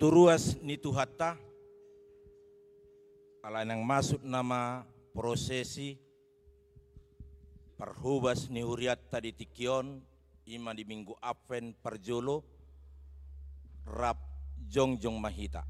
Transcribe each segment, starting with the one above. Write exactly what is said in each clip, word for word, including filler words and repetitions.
Ruas ni Tuhanta, ala naeng masuk nama prosesi parhobas ni hurianta di tingki on, i ma di Minggu Advent parjolo, rap jongjong ma hita.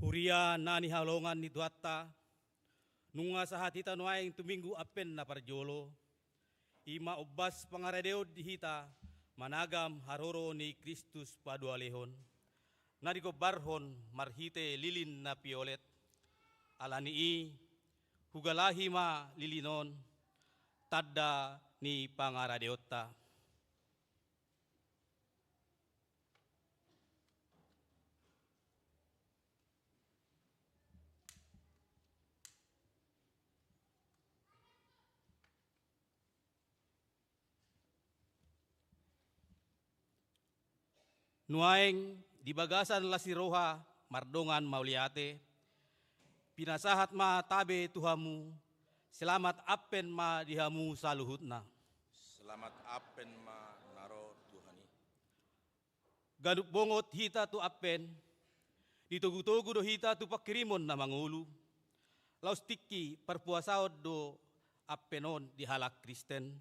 Huria na hinaholongan ni Tuhanta, nunga sahat hita nuaeng tu Minggu Advent na parjolo, i ma ombas pangaradeon di hita managam haroro ni Kristus paduahalehon, na digombarhon marhite lilin na piolet. Ala ni i, hugalahi ma lilin on, tanda ni pangaradeonta. Nuaeng di bagasan las ni roha mardongan mauliate, pinasahat ma tabe tu hamu, selamat Advent ma di hamu saluhutna. Selamat Advent ma na ro Tuhan i. Ganup bongot hita tu Advent, ditogutogu do hita tu panghirimon na mangolu. Laos tingki parpuasaon do Advent on di halak Kristen.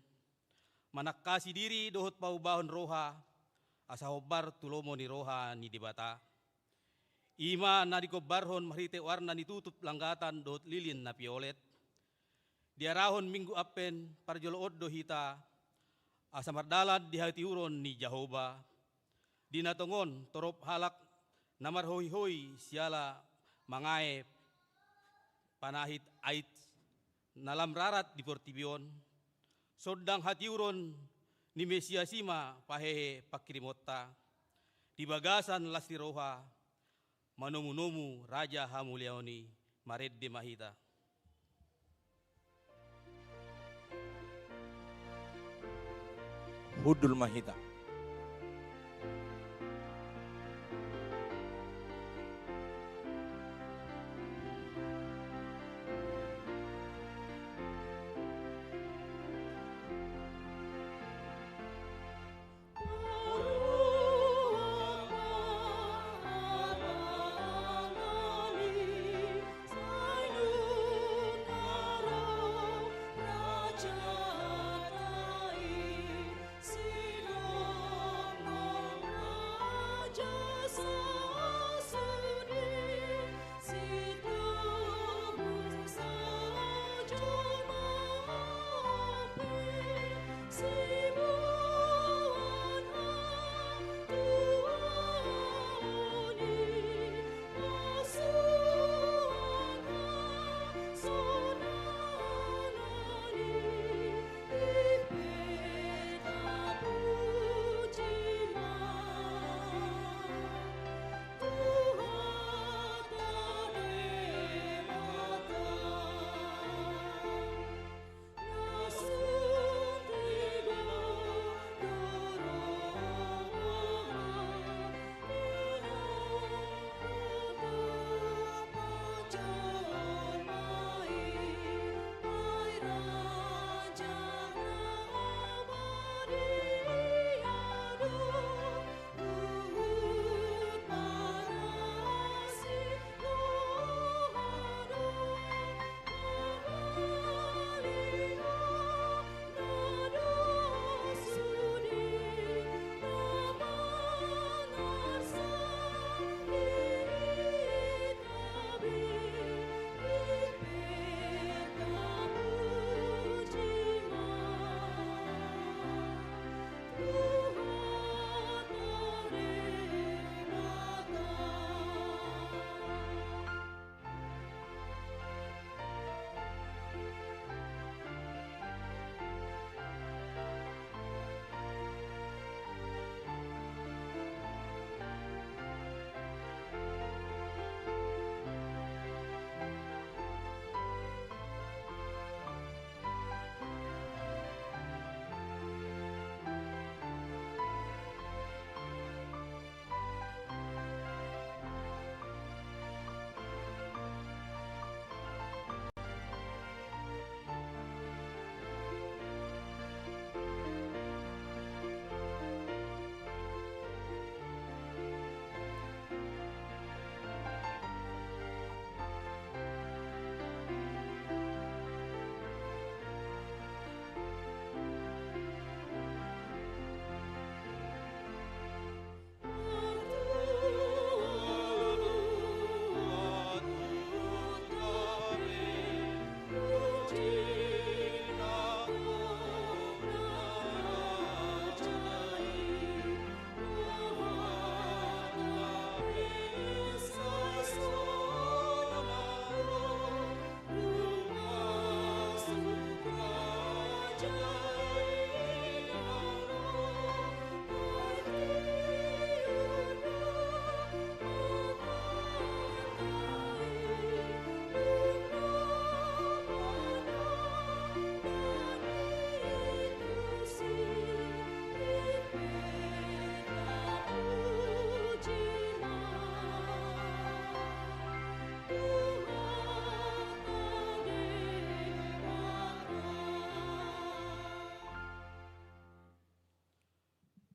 Manangkasi diri dohot paubahon roha, asa hombar tu lomo ni roha ni Debata. I ma na digombarhon marhite warna ni tutup langgatan dohot lilin na piolet. Diarahon Minggu Advent parjolo on do hita, asa mardalan di hatiuron ni Jahowa. Di na tongon torop halak na marhoihoi siala mangae panahit AIDS na lam rarat di portibi on, sondang hatiuron ni Mesias i ma pahehe panghirimonta. Di bagasan las ni roha, manomunomu Raja hamuliaon i, marende ma hita. Hundul ma hita.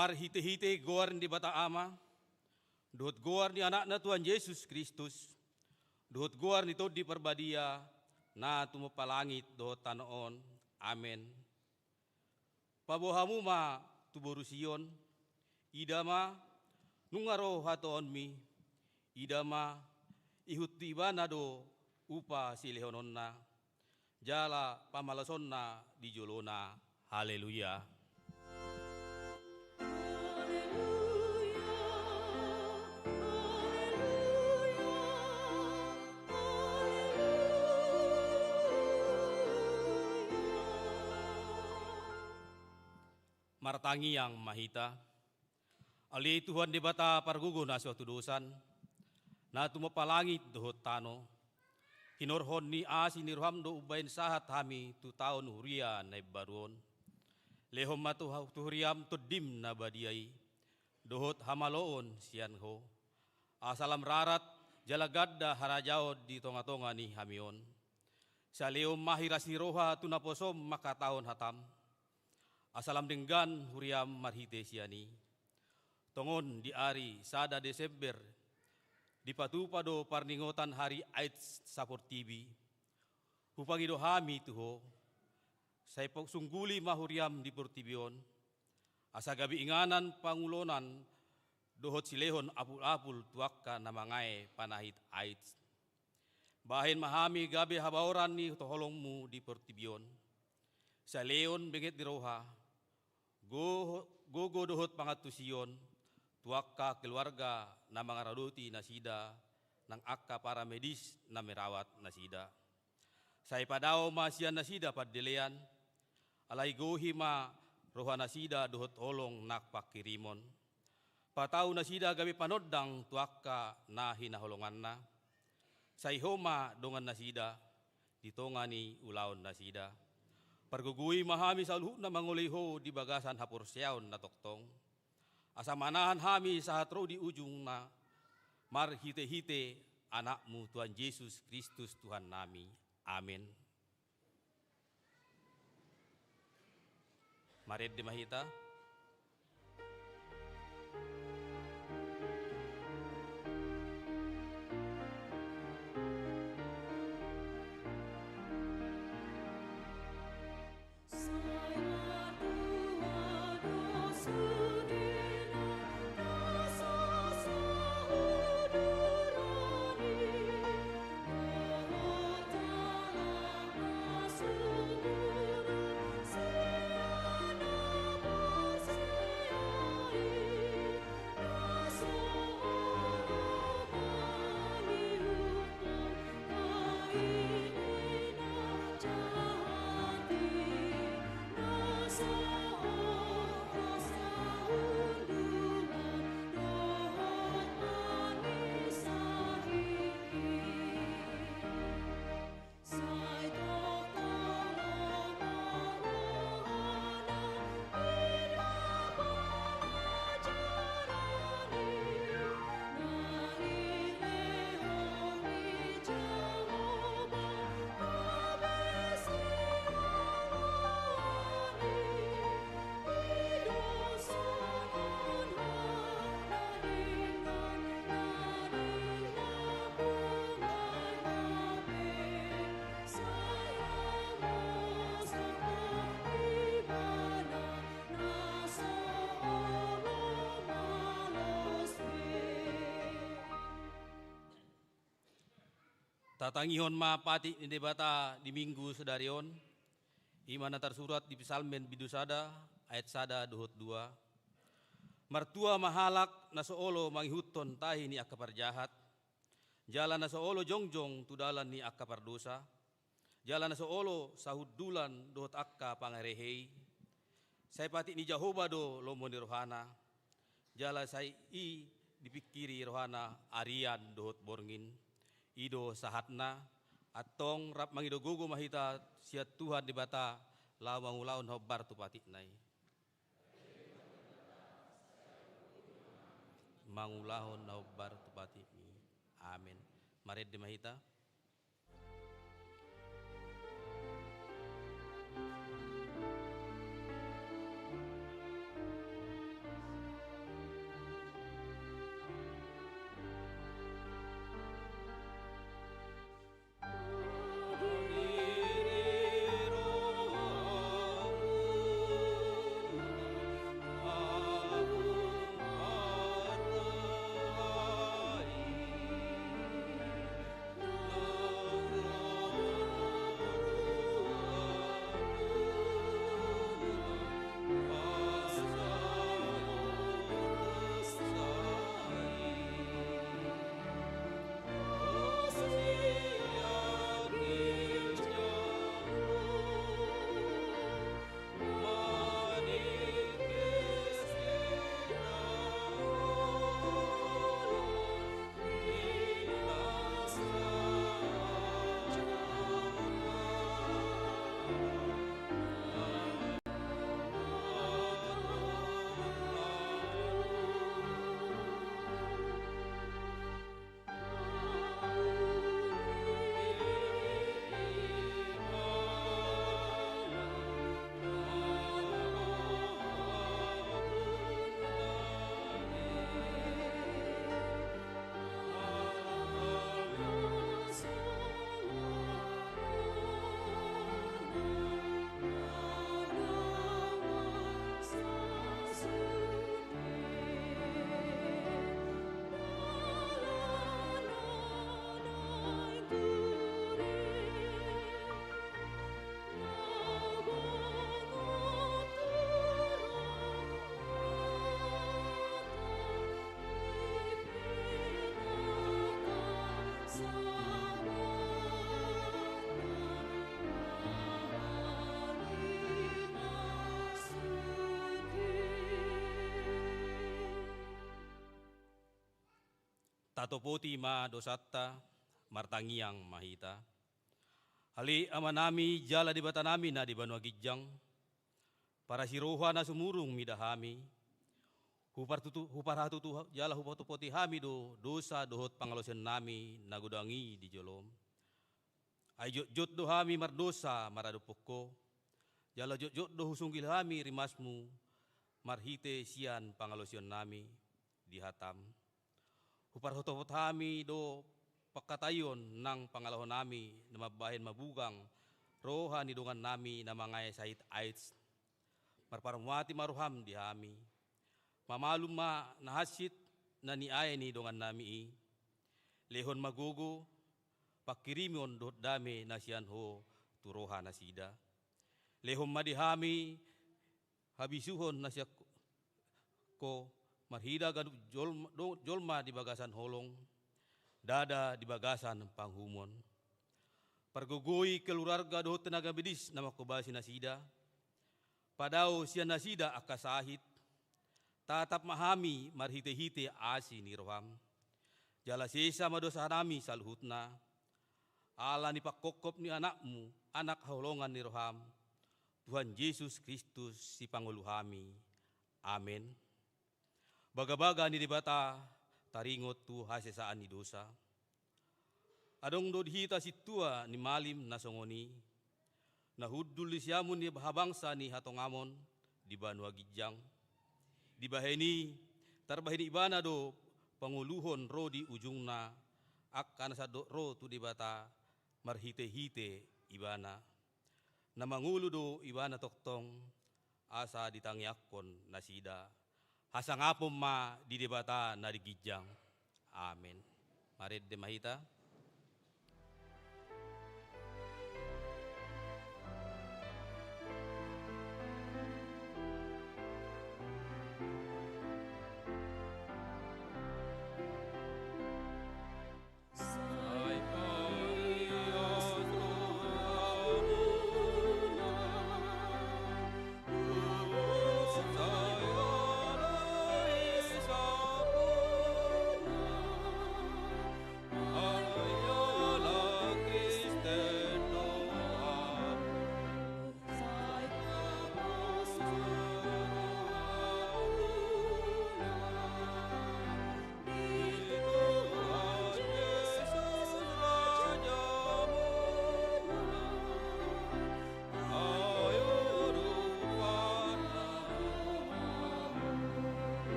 Marhitehite goar ni Debata Ama, dohot goar ni Anakna Tuhan Jesus Kristus, dohot goar ni Tondi Parbadia, na tumompa langit dohot tano on. Amen. Paboa hamu ma tu boru Sion, ida ma, nunga ro hatuaonmi, ida ma, ihut tu ibana do upa silehononna, jala pamalasonna di jolona. Haleluya. Martangiang ma hita. Ale Tuhan Debata pargogo na so hatudosan, na tumompa langit dohot tano, hinorhon ni asi ni roham do umbahen sahat hami tu taon huria na imbaru on. Lehon ma tu, tu huriam Tondim na badia i, dohot hamaloon sian Ho. Asa lam rarat jala ganda harajaon di tongatonga ni hami on. Sai lehon ma hiras ni roha tu naposom mangkatahon hatam. Asa lam denggan huriam marhite sian i. Tongon di ari sada Desember, dipatupa do parningotan Hari AIDS saportibi. Hupangido hami tu Ho, sai sungguli ma huriam di portibi on, asa gabe inganan pangulonan dohot silehon apulapul tu angka na mangae panahit AIDS. Bahen ma hami gabe habaoran ni holongmu di portibi on. Sai lehon benget ni roha, go-, gogo dohot pangantusion tu angka keluarga na mangaradoti nasida nang angka paramedis na merawat nasida. Sai padao ma sian nasida pandelean, alai gohi ma rohanasida dohot holong na pangkirimon. Patau nasida gabe panondang tu angka na hinaholonganna. Sai Ho ma dongannasida di tonga ni ulaonnasida. Pargogoi ma hami saluhutna mangoloi Ho di bagasan haporseaon na tongtong, asa manahan hami sahat ro di ujungna, marhitehite Anakmu Tuhan Jesus Kristus Tuhannami. Amen. Marende ma hita. Tatangihon ma patik ni Debata di Minggu sadari on, i ma na tarsurat di Psalmen bindu sada, ayat sada dohot dua. Martua ma halak na so olo mangihuthon tahi ni angka parjahat, jala na so olo jongjong tu dalan ni angka pardosa, jala na so olo sahundulan dohot angka pangarehe i. Sai patik ni Jahowa do lomo ni rohana, jala sai i dipingkiri rohana arian dohot borngin. I do sahatna. Antong rap mangido gogo ma hita sian Tuhan Debata, laho mangulahon na hombar tu patikna i. Mangulahon na hombar tu patikmi. Amen. Marende ma hita. Tatopoti ma dosanta, martangiang ma hita. Ale Amanami jala Debatanami na di banua ginjang, parasi roha na sumurung mida hami, hupartutu-, huparhatutu jala hupatopoti hami do dosa dohot pangalaosionnami na godang i di jolom. Ai jotjot do hami mardosa maradophon Ho, jala jotjot do husunggil hami rimasMu marhite sian pangalaosionnami di hataM. Huparhotopot hami do pangkataion nang pangalahonami na mambahen mabugang roha ni dongannami na mangae sahit AIDS. Marparamati ma rohaM di hami. Mamalum ma na hansit na niae ni dongannami i. Lehon ma gogo, panghirimon dohot dame na sian Ho tu roha nasida. Lehon ma di hami habisuhon na sian Ho, marhite ganup jolma, do-, jolma di bagasan holong, ndada di bagasan panguhumon. Pargogoi keluarga dohot tenaga medis na manghobasi nasida. Padao sian nasida angka sahit. Tatap ma hami marhitehite asi ni rohaM. Jala sesa ma dosanami saluhutna. Ala ni pangkophop ni AnakMu, Anak haholongan ni rohaM, Tuhan Jesus Kristus, Sipangolu hami. Amen. Bagabaga ni Debata taringot tu hasesaan ni dosa. Adong do di hita sintua ni malim na songon i, na hundul di siamun ni habangsa ni hatongamon di banua ginjang. Dibahen i, tarbahen ibana do pangoluhon ro di ujungna, angka na sandok ro tu Debata marhitehite ibana. Na mangolu do ibana tongtong, asa ditangiangkon nasida. Hasangapon ma di Debata na di ginjang. Amen. Marende ma hita.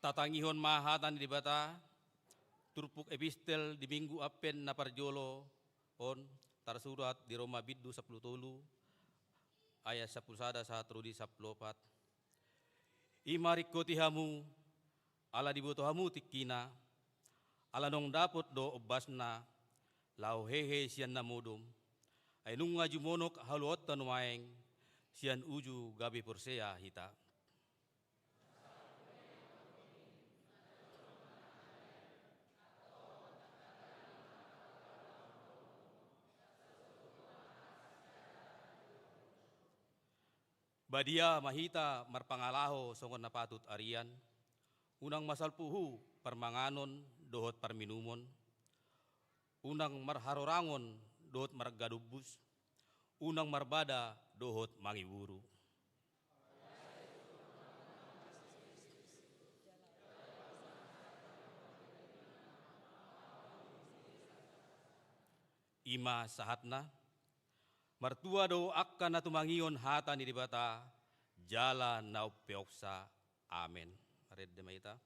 Tatangihon ma hata ni Debata, turpuk epistel di Minggu Advent na parjolo on, tarsurat di Roma bindu sampulu tolu, ayat sampulu sada sahat ro di sampulu opat. I ma ringkoti hamu, ala diboto hamu tingkina, ala naung dapot do ombasna, laho hehe sian na modom. Ai nunga jumonok haluaonta nuaeng, sian uju gabe porsea hita. Badia ma hita marpangalaho songon na patut arian, unang masalpu hu parmanganon dohot parminumon, unang marharorangon dohot margadombus, unang marbada dohot mangiburu. I ma sahatna, martua do angka na tumangihon hata ni Debata, jala na umpeopsa. Amen. Marende ma hita.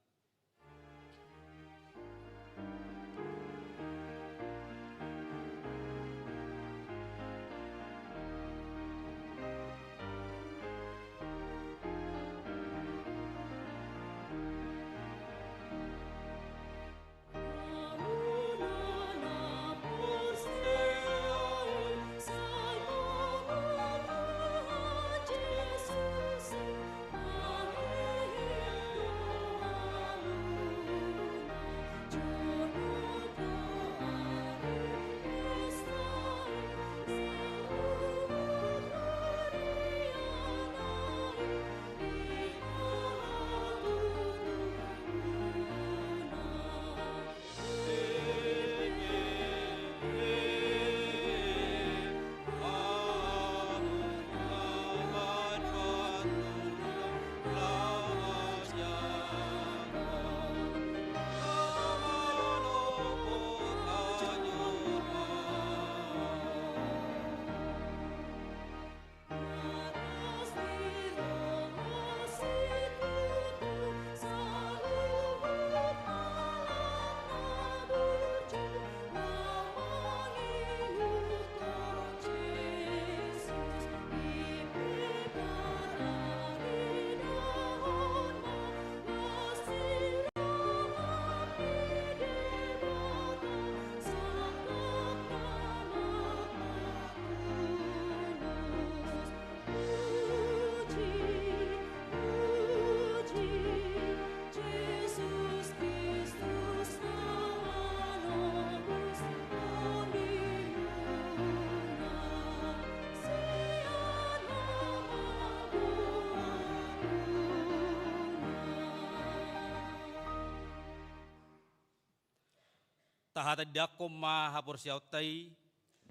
Tahatandangkon ma haporseaonta i,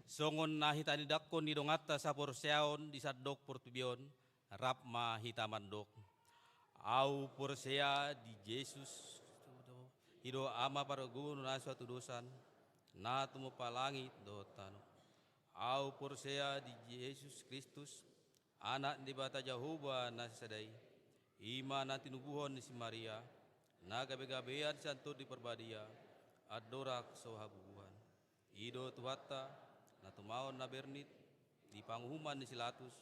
songon na hitanandangkon ni donganta saporseaon di sandok portibi on, rap ma hita mandok. Au porsea di Jesus, i do Ama pargogo na so hatudosan, na tumompa langit dohot tano. Au porsea di Jesus Kristus, Anak ni Debata Jahowa na sisada i, i ma na tinubuhon ni si Maria, na gabegabean sian Tondi Parbadia, andorang so habubuhan. I do Tuhanta, na tumaon na bernit, di panguhuman ni si Latus,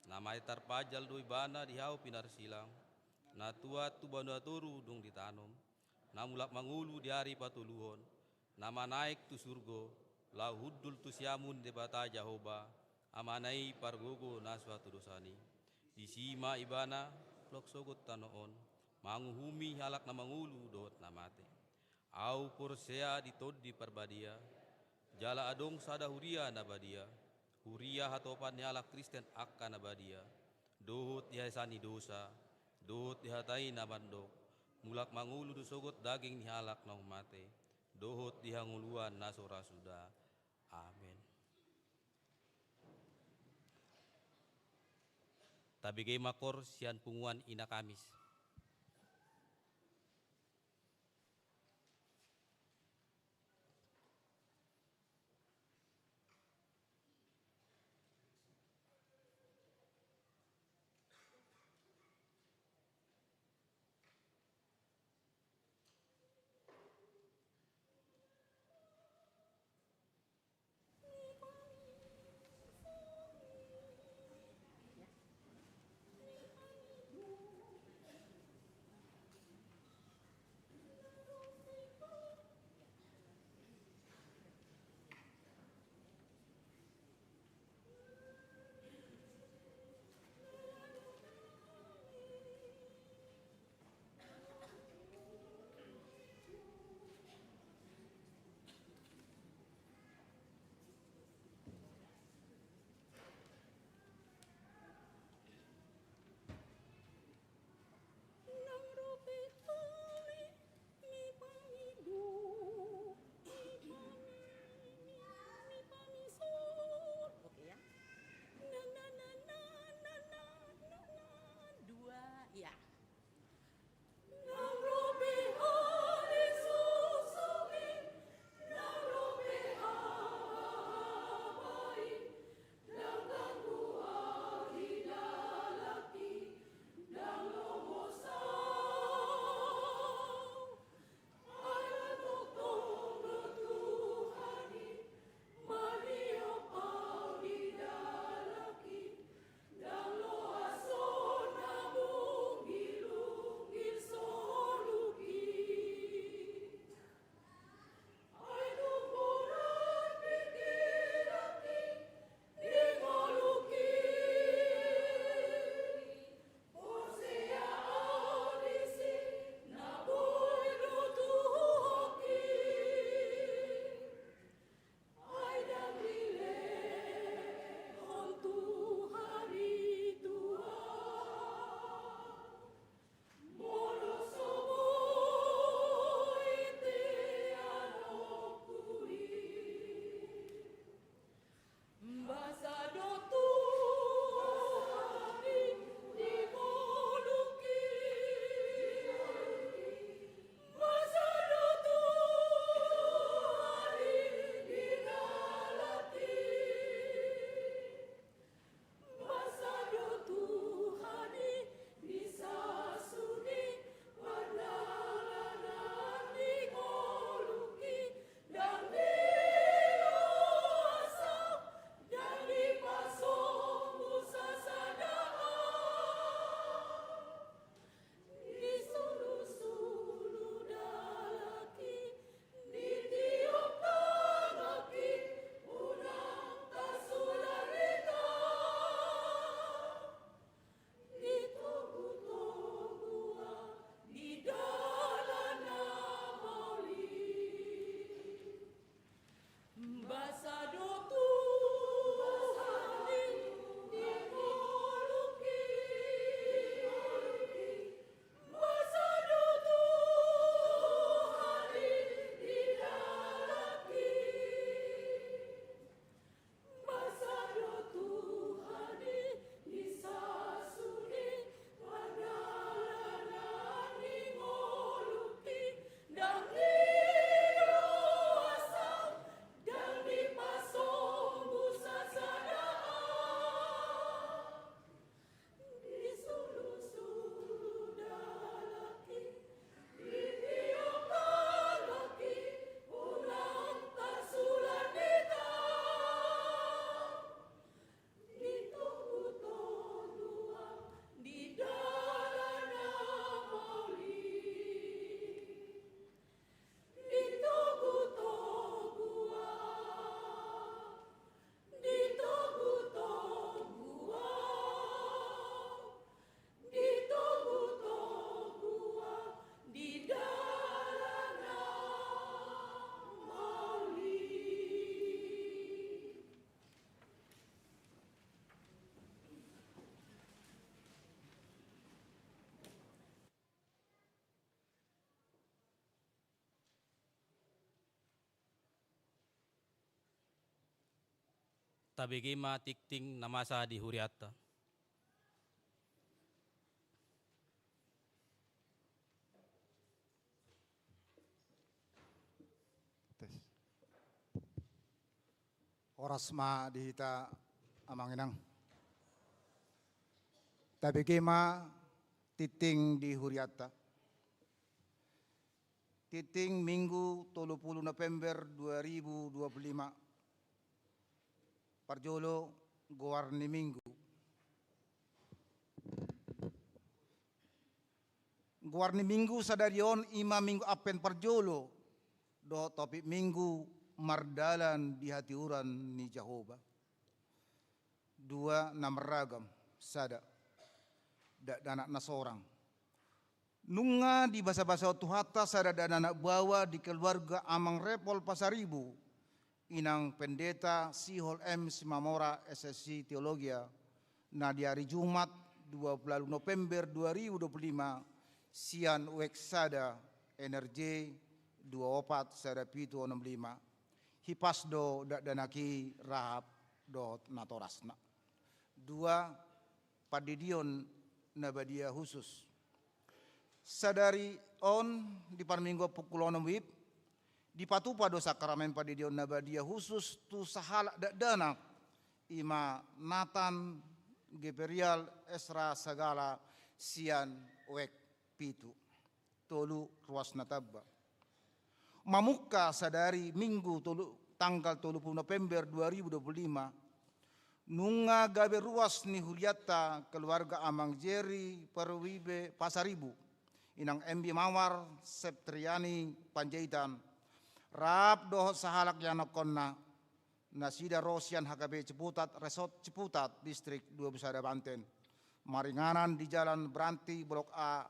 na mate tarpajal do ibana di hau pinarsilang, na tuat tu banua toru dung ditanom, na mulak mangolu di ari patoluhon, na manaek tu surgo, laho hundul tu siamun ni Debata Jahowa, Amana i pargogo na so hatudosan i. Disi ma ibana, mulak sogot tano on, manguhumi halak na mangolu dohot na mate. Au porsea di Tondi Parbadia, jala adong sada huria na badia, huria hatopan ni halak Kristen angka na badia, dohot di hasesaan ni dosa, dohot di hata i na mandok, mulak mangolu do sogot daging ni halak naung mate, dohot di hangoluan na so ra suda. Amen. Tabege ma koor sian punguan Ina Kamis. Tabege ma tingting na masa di hurianta. Tes. Horas ma di hita, amang inang. Tabege ma tingting di hurianta. Tingting Minggu tolu pulu November dua ribu dua pulu lima. Parjolo, goar ni Minggu. Goar ni Minggu sadari on i ma Minggu Advent parjolo, dohot topik Minggu, mardalan di hatiuron ni Jahowa. Dua na marragam, sada, dakdanak na sorang. Nunga dibasabasahon Tuhanta sada dakdanak baoa di keluarga amang Repol Pasaribu, inang Pendeta Sihol M Simamora, S S I Teologia, na di ari Jumat dua pulu ualu November dua ribu dua pulu lima, sian wek sada, N R J dua opat sada pitu onom lima. Hipas do dakdanak i rap dohot natorasna. Dua, pandidion na badia husus. Sadari on di parmingguon pukul onom wib, dipatupa do sakramen pandidion na badia husus tu sahalak dakdanak, i ma Nathan Geperial Esra Sagala, sian wek pitu. Tolu, ruas na tamba. Mamungka sadari Minggu tolu, tanggal tolu pulu November dua ribu dua pulu lima, nunga gabe ruas ni hurianta keluarga amang Jerry Perwibe Pasaribu, inang M B Mawar Septriani Panjaitan, rap dohot sahalak ianakkonna, nasida ro sian H K B Ciputat, Resort Ciputat, Distrik dua pulu sada Banten, maringanan di Jalan Beranti, Blok A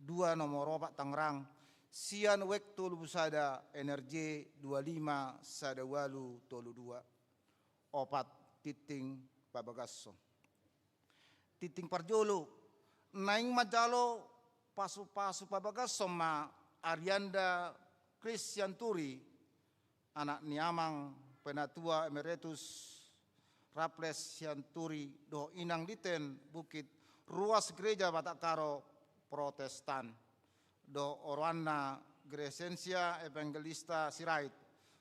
dua, nomor opat, Tangerang, sian wek tolu pulu sada, N R J dua lima sada ualu tolu dua. Opat, tingting pabagashon. Tingting parjolo, naeng manjalo pasupasu pabagashon ma Arianda Chris Sianturi, anak ni amang Penatua Emeritus Raffles Sianturi dohot inang Liten Bukit, ruas Gereja Batak Karo Protestan, dohot oroanna Crescencia Evangelista Sirait,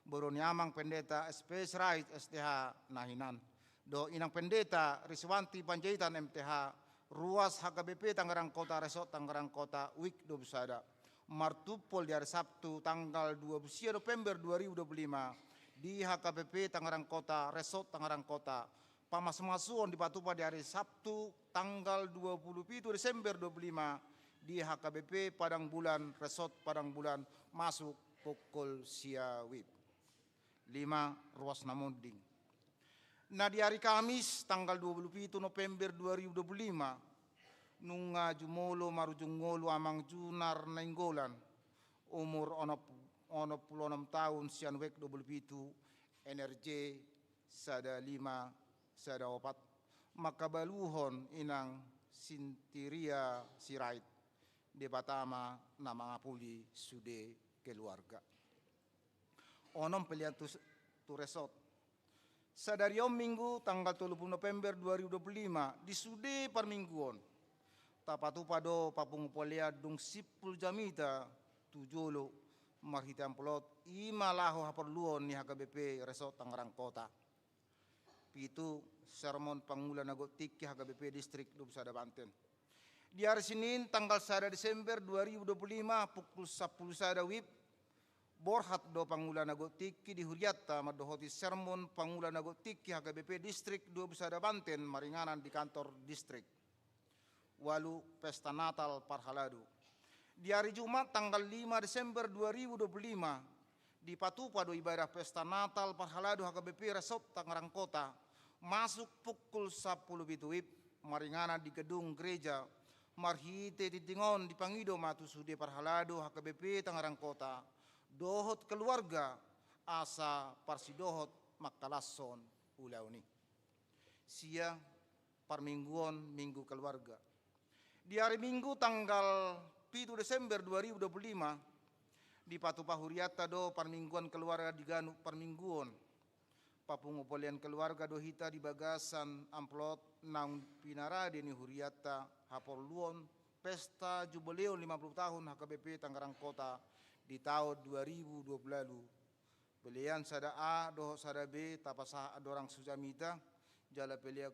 boru ni amang Pendeta S P Sirait, S T H, na hinan, dohot inang Pendeta Riswanti Panjaitan, M T H, ruas H K B P Tangerang Kota, Resort Tangerang Kota, wik dua pulu sada. Martumpol di ari Sabtu tanggal dua pulu sia November dua ribu dua pulu lima, di H K B P Tangerang Kota, Resort Tangerang Kota, pamasumasuon dipatupa di ari Sabtu tanggal dua pulu pitu Desember dua pulu lima, di H K B P Padang Bulan, Resort Padang Bulan, masuk pukul sia wib. Lima, ruas na monding. Na di ari Kamis tanggal dua pulu pitu November dua ribu dua pulu lima, nunga jumolo marujung ngolu amang Junar Nainggolan, umur onom, onom pulu onom taon, sian wek dua pulu pitu, N R J sada lima sada opat, mangkabaluhon inang Sintiria Sirait. Debata ma na mangapuli sude keluarga. Onom, pelean tu, tu resort. Sadari on Minggu tanggal tolu pulu November dua ribu dua pulu lima, di sude parmingguon, tapatupa do papungu pelean dung simpul jamita tu jolo marhite amplop, i ma laho haporluon ni H K B P Resort Tangerang Kota. Pitu, sermon pangula na gok tingki H K B P Distrik dua pulu sada Banten. Di ari Senin tanggal sada Desember dua ribu dua pulu lima, pukul sampulu sada wib, borhat do pangula na gok tingki di hurianta mandohoti sermon pangula na gok tingki H K B P Distrik dua pulu sada Banten maringanan di kantor distrik. Ualu, pesta Natal parhalado. Di ari Jumat tanggal lima Desember dua ribu dua pulu lima, dipatupa do ibadah pesta Natal parhalado H K B P Resort Tangerang Kota, masuk pukul sampulu pitu wib, maringanan di gedung gereja. Marhite tingting on dipangido ma tu sude parhalado H K B P Tangerang Kota dohot keluarga, asa parsidohot mangkalashon ulaon i. Sia, parmingguon Minggu Keluarga. Di ari Minggu tanggal pitu Desember dua ribu dua pulu lima, dipatupa hurianta do parmingguon keluarga di ganup parmingguon. Papungu pelean keluarga do hita di bagasan amplop naung pinarade ni hurianta haporluon pesta jubileu lima puluh tahun H K B P Tangerang Kota di taon dua ribu dua puluh ualu. Pelean sada A dohot sada B tapasahat andorang tu jamita, jala pelean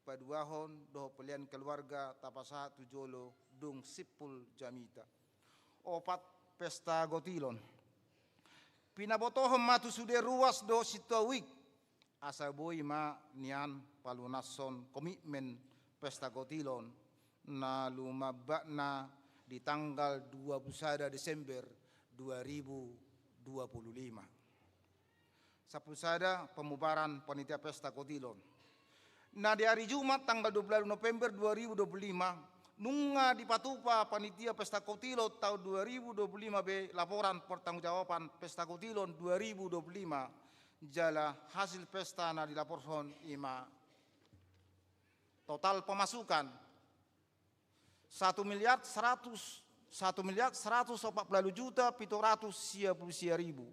paduahon dohot pelean keluarga tapasahat tu jolo dung simpul jamita. Opat, pesta gotilon. Pinabotohon ma tu sude ruas dohot sintua wijk asa boi ma nian palunashon komitmen pesta gotilon na lumambatna di tanggal dua puluh sada Desember dua ribu dua puluh lima. Sampulu sada, pemubaran panitia pesta gotilon. Na di ari Jumat tanggal dua puluh ualu November dua ribu dua puluh lima, nunga dipatupa panitia pesta gotilon taon dua ribu dua puluh lima be laporan pertanggungjawaban pesta gotilon dua ribu dua puluh lima, jala hasil pesta na dilaporhon i ma: total pemasukan satu miliar seratus, satu miliar seratus opat puluh ualu juta pitu ratus sia puluh sia ribu.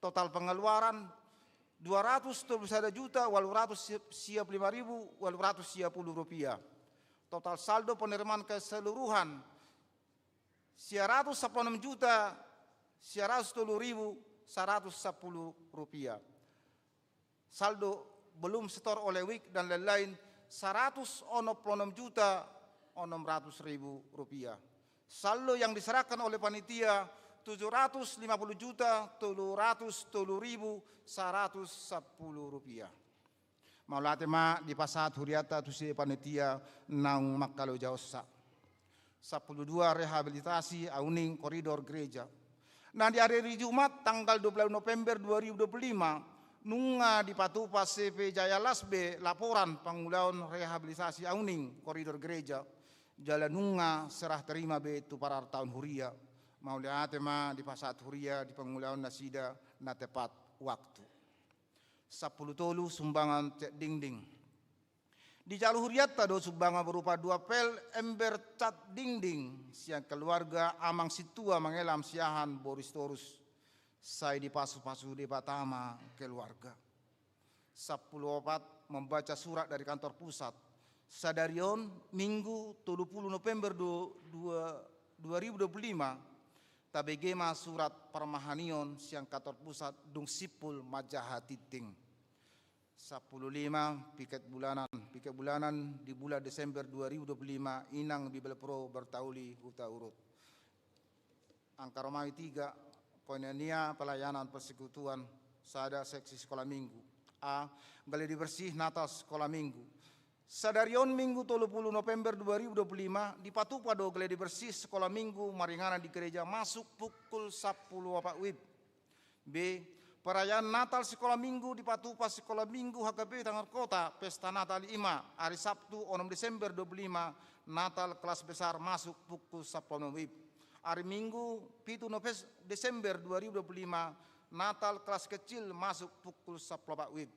Total pengeluaran dua ratus dua puluh sada juta ualu ratus sia puluh lima ribu ualu ratus sia puluh rupiah. Total saldo penerimaan keseluruhan sia ratus sampulu onom juta sia ratus tolu ribu saratus sampulu rupiah. Saldo belum setor oleh wijk dan lain-lain, saratus onom puluh onom juta onom ratus ribu rupiah. Saldo yang diserahkan oleh panitia, tujuh ratus lima puluh juta tolu ratus tolu ribu saratus sampulu rupiah. Mauliate ma dipasahat hurianta tu sude panitia naung mangkalojaonsa. Sampulu dua, rehabilitasi awning koridor gereja. Na di ari Jumat tanggal dua puluh ualu November dua ribu dua puluh lima, nunga dipatupa C P Jaya Las be laporan pangulaon rehabilitasi awning koridor gereja, jala nunga serah terima be tu parartaon huria. Mauliate ma dipasahat huria di pangulaon nasida na tepat waktu. Sampulu tolu, sumbangan cat dinding. Dijalo hurianta do sumbangan berupa dua pel ember cat dinding sian keluarga Amang Sintua Mangelam Siahaan, Boru Sitorus, sai dipasupasu Debata ma keluarga. Sampulu opat, membaca surat dari kantor pusat. Sadari on Minggu tolu pulu November du-, dua, dua ribu dua pulu lima, tabege ma surat parmahanion sian kantor pusat dung simpul manjaha tintin. Sampulu lima, piket bulanan. Piket bulanan di bulan Desember dua ribu dua pulu lima, Inang Bibelvrouw Bertauli Hutauruk. Angka Romawi tiga, koinonia pelayanan persekutuan, sada, seksi sekolah minggu. A, gladi bersih Natal sekolah minggu. Sadari on Minggu tolu pulu November dua ribu dua pulu lima, dipatupa do gladi bersih sekolah minggu maringanan di gereja masuk pukul sampulu opat wib. B, perayaan Natal sekolah minggu dipatupa sekolah minggu H K B Tangerang Kota, pesta Natal i ma ari Sabtu onom Desember dua pulu lima, Natal kelas besar masuk pukul sampulu onom wib. Ari Minggu pitu Noves-, Desember dua ribu dua pulu lima, Natal kelas kecil masuk pukul sampulu opat wib.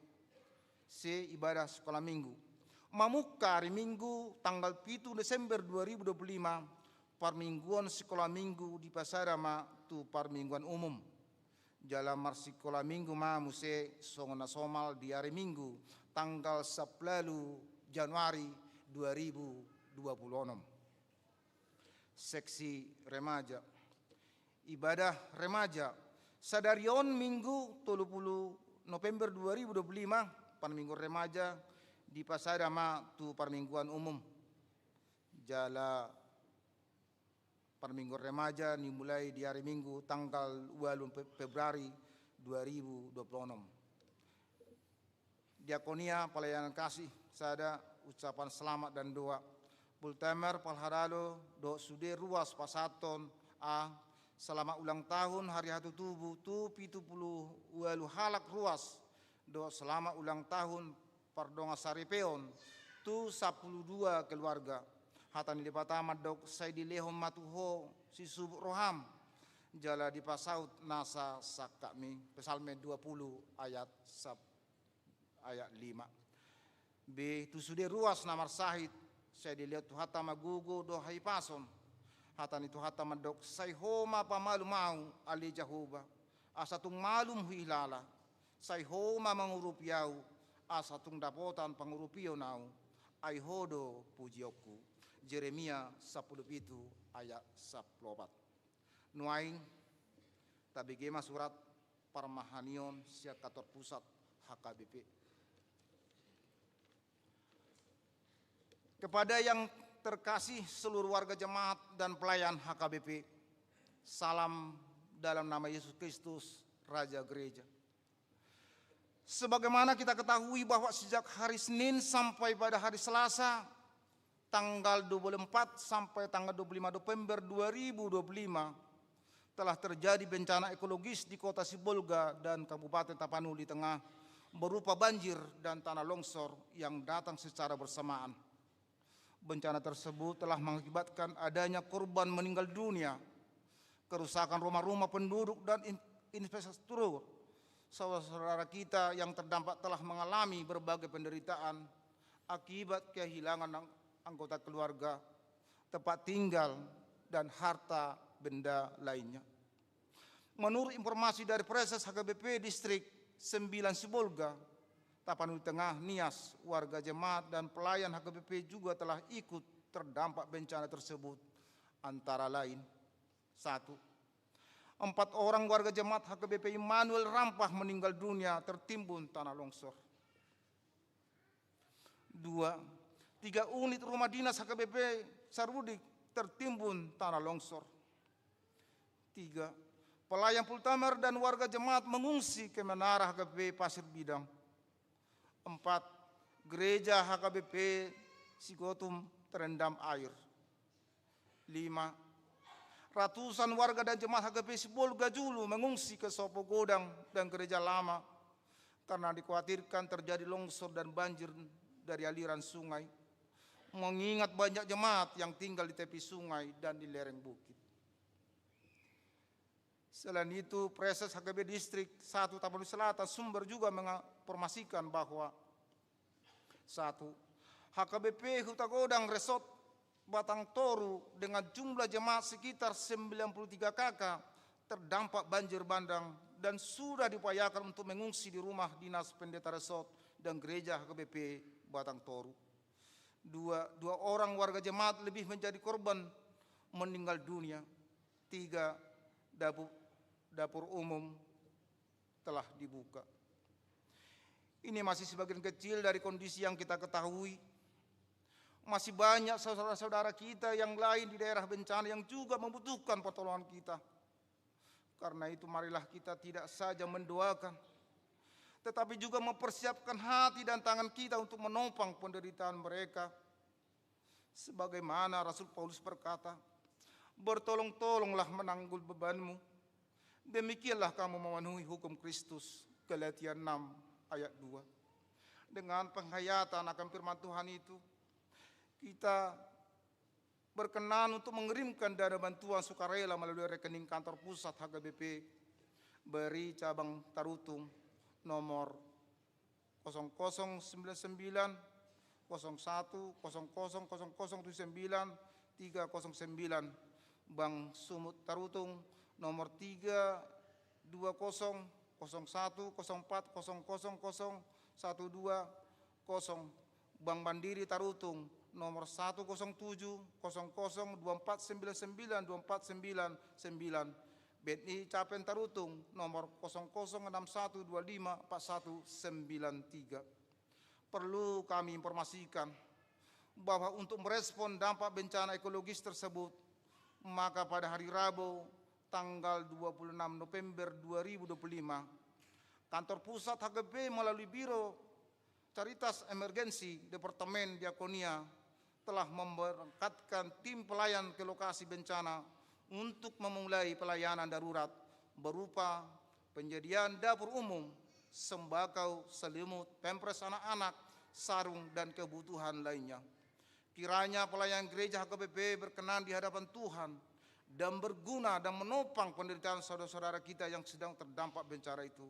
C, ibadah sekolah minggu. Mamungka ari Minggu tanggal pitu Desember dua ribu dua pulu lima, parmingguon sekolah minggu dipasada ma tu parmingguan umum. Jala marsikola minggu ma muse songon na somal di ari Minggu tanggal sampulu ualu Januari dua ribu dua pulu onom. Seksi remaja. Ibadah remaja. Sadari on Minggu tolu pulu November dua ribu dua pulu lima, parmingguan remaja dipasada ma tu parmingguan umum. Jala parmingguan remaja dimulai di ari Minggu tanggal ualu Fe-, Februari dua ribu dua pulu onom. Diakonia pelayanan kasih, sada, ucapan selamat dan doa. Pultimer, parhalado dohot sude ruas pasahathon. A, selamat ulang tahun hari hatutubu tu pitu pulu ualu halak ruas dohot selamat ulang tahun pardongansaripeon tu sampulu dua keluarga. Hata ni Debata mandok, sai dilehon ma tu ho sisubut roham, jala dipasaut nasa sangkapmi. Psalmen dua pulu ayat sap-, ayat lima. B, tu sude ruas na marsahit, sai dilehon Tuhanta ma gogo dohot hahipason. Hata ni Tuhanta mandok, sai ho ma pamalum ahu, ale Jahowa, asa tung malum huhilala. Sai Ho ma mangurupi ahu, asa tung dapotan pangurupion ahu, ai Ho do pujionku. Jeremia sampulu pitu ayat sampulu opat. Nuaeng tabege ma surat parmahanion sian kantor pusat H K B P. Kepada yang terkasih seluruh warga jemaat dan pelayan H K B P, salam dalam nama Yesus Kristus, Raja Gereja. Sebagaimana kita ketahui bahwa sejak hari Senin sampai pada hari Selasa, tanggal dua puluh empat sampai tanggal dua puluh lima November dua ribu dua puluh lima, telah terjadi bencana ekologis di Kota Sibolga dan Kabupaten Tapanuli Tengah berupa banjir dan tanah longsor yang datang secara bersamaan. Bencana tersebut telah mengakibatkan adanya korban meninggal dunia, kerusakan rumah-rumah penduduk dan in-, infrastruktur saudara-saudara kita yang terdampak telah mengalami berbagai penderitaan akibat kehilangan ang-, anggota keluarga, tempat tinggal, dan harta benda lainnya. Menurut informasi dari Presdes H K B P Distrik sembilan Sibolga, Tapanuli Tengah, Nias, warga jemaat dan pelayan H K B P juga telah ikut terdampak bencana tersebut, antara lain: satu, empat orang warga jemaat H K B P Immanuel Rampah meninggal dunia tertimbun tanah longsor. Dua, tiga unit rumah dinas H K B P Sarudik tertimbun tanah longsor. Tiga, pelayan Pultamer dan warga jemaat mengungsi ke menara H K B P Pasir Bidang. Empat, gereja H K B P Sigotum terendam air. Lima, ratusan warga dan jemaat H K B P Sibolga Julu mengungsi ke Sopo Godang dan Gereja Lama karena dikhawatirkan terjadi longsor dan banjir dari aliran sungai, mengingat banyak jemaat yang tinggal di tepi sungai dan di lereng bukit. Selain itu, Presdes H K B P Distrik satu Tapanuli Selatan Sumbar juga menginformasikan bahwa: satu, H K B P Hutagodang Resort Batang Toru dengan jumlah jemaat sekitar sembilan puluh tiga K K terdampak banjir bandang dan sudah diupayakan untuk mengungsi di rumah dinas pendeta resort dan gereja H K B P Batang Toru. Dua, dua orang warga jemaat lebih menjadi korban meninggal dunia. Tiga, dapu-, dapur umum telah dibuka. Ini masih sebagian kecil dari kondisi yang kita ketahui. Masih banyak saudara-saudara kita yang lain di daerah bencana yang juga membutuhkan pertolongan kita. Karena itu, marilah kita tidak saja mendoakan, tetapi juga mempersiapkan hati dan tangan kita untuk menopang penderitaan mereka. Sebagaimana Rasul Paulus berkata, "Bertolong-tolonglah menanggul bebanmu, demikianlah kamu memenuhi hukum Kristus." Galatia enam ayat dua. Dengan penghayatan akan firman Tuhan itu, kita berkenan untuk mengirimkan dana bantuan sukarela melalui rekening kantor pusat H K B P, B R I cabang Tarutung, nomor kosong kosong sembilan sembilan, kosong satu, kosong kosong, kosong kosong tujuh sembilan, tiga kosong sembilan, Bank Sumut Tarutung, nomor tiga dua kosong, kosong satu, kosong empat, kosong kosong, kosong satu dua, kosong, Bank Mandiri Tarutung, nomor satu kosong tujuh, kosong kosong, dua empat sembilan sembilan, dua empat sembilan sembilan, B N I Capen Tarutung, nomor kosong kosong enam satu dua lima empat satu sembilan tiga. Perlu kami informasikan bahwa untuk merespon dampak bencana ekologis tersebut, maka pada hari Rabu, tanggal dua puluh enam November dua ribu dua puluh lima, kantor pusat H K B P melalui Biro Caritas Emergency Departemen Diakonia telah memberangkatkan tim pelayan ke lokasi bencana untuk memulai pelayanan darurat berupa penyediaan dapur umum, sembako, selimut, pampers anak-anak, sarung, dan kebutuhan lainnya. Kiranya pelayan gereja H K B P berkenan di hadapan Tuhan dan berguna dan menopang penderitaan saudara-saudara kita yang sedang terdampak bencana itu.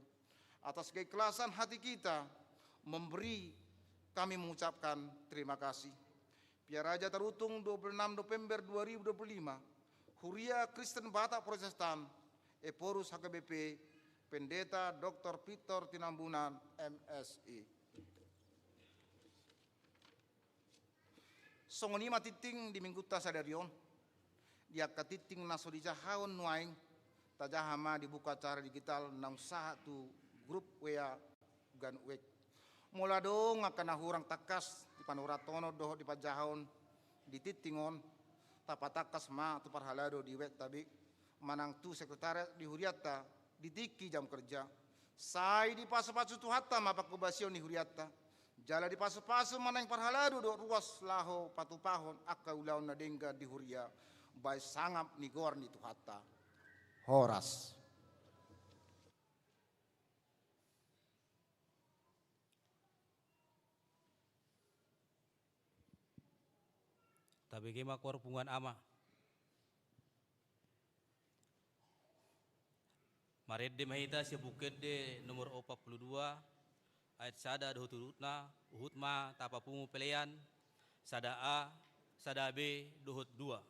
Atas keikhlasan hati kita memberi, kami mengucapkan terima kasih. Piaraja Tarutung, dua puluh enam November dua ribu dua puluh lima, Huria Kristen Batak Protestan, Ephorus H K B P, Pendeta Doktor Victor Tinambunan, M Si. Songon i ma tingting di minggunta sadari on. Di angka tingting na so dijahaon nuaeng, tajaha ma di buku acara digital naung sahat tu grup W A ganup wijk. Molo adong angka na hurang tangkas di panurathonon dohot di panjahaon di tingting on, tapatangkas ma tu parhalado di wijk ta be, manang tu sekretariat di hurianta di tingki jam kerja. Sai dipasupasu Tuhanta ma panghobasion ni hurianta, jala dipasupasu ma naeng parhalado dohot ruas laho patupahon angka ulaon na denggan di huria, bahen sangap ni goar ni Tuhanta. Horas. Tabege ma koor punguan ama. Marende ma hita sian Buku Ende nomor opat pulu dua, ayat sada dohot urutan, huhut ma tapapungu pelean sada A, sada B dohot dua.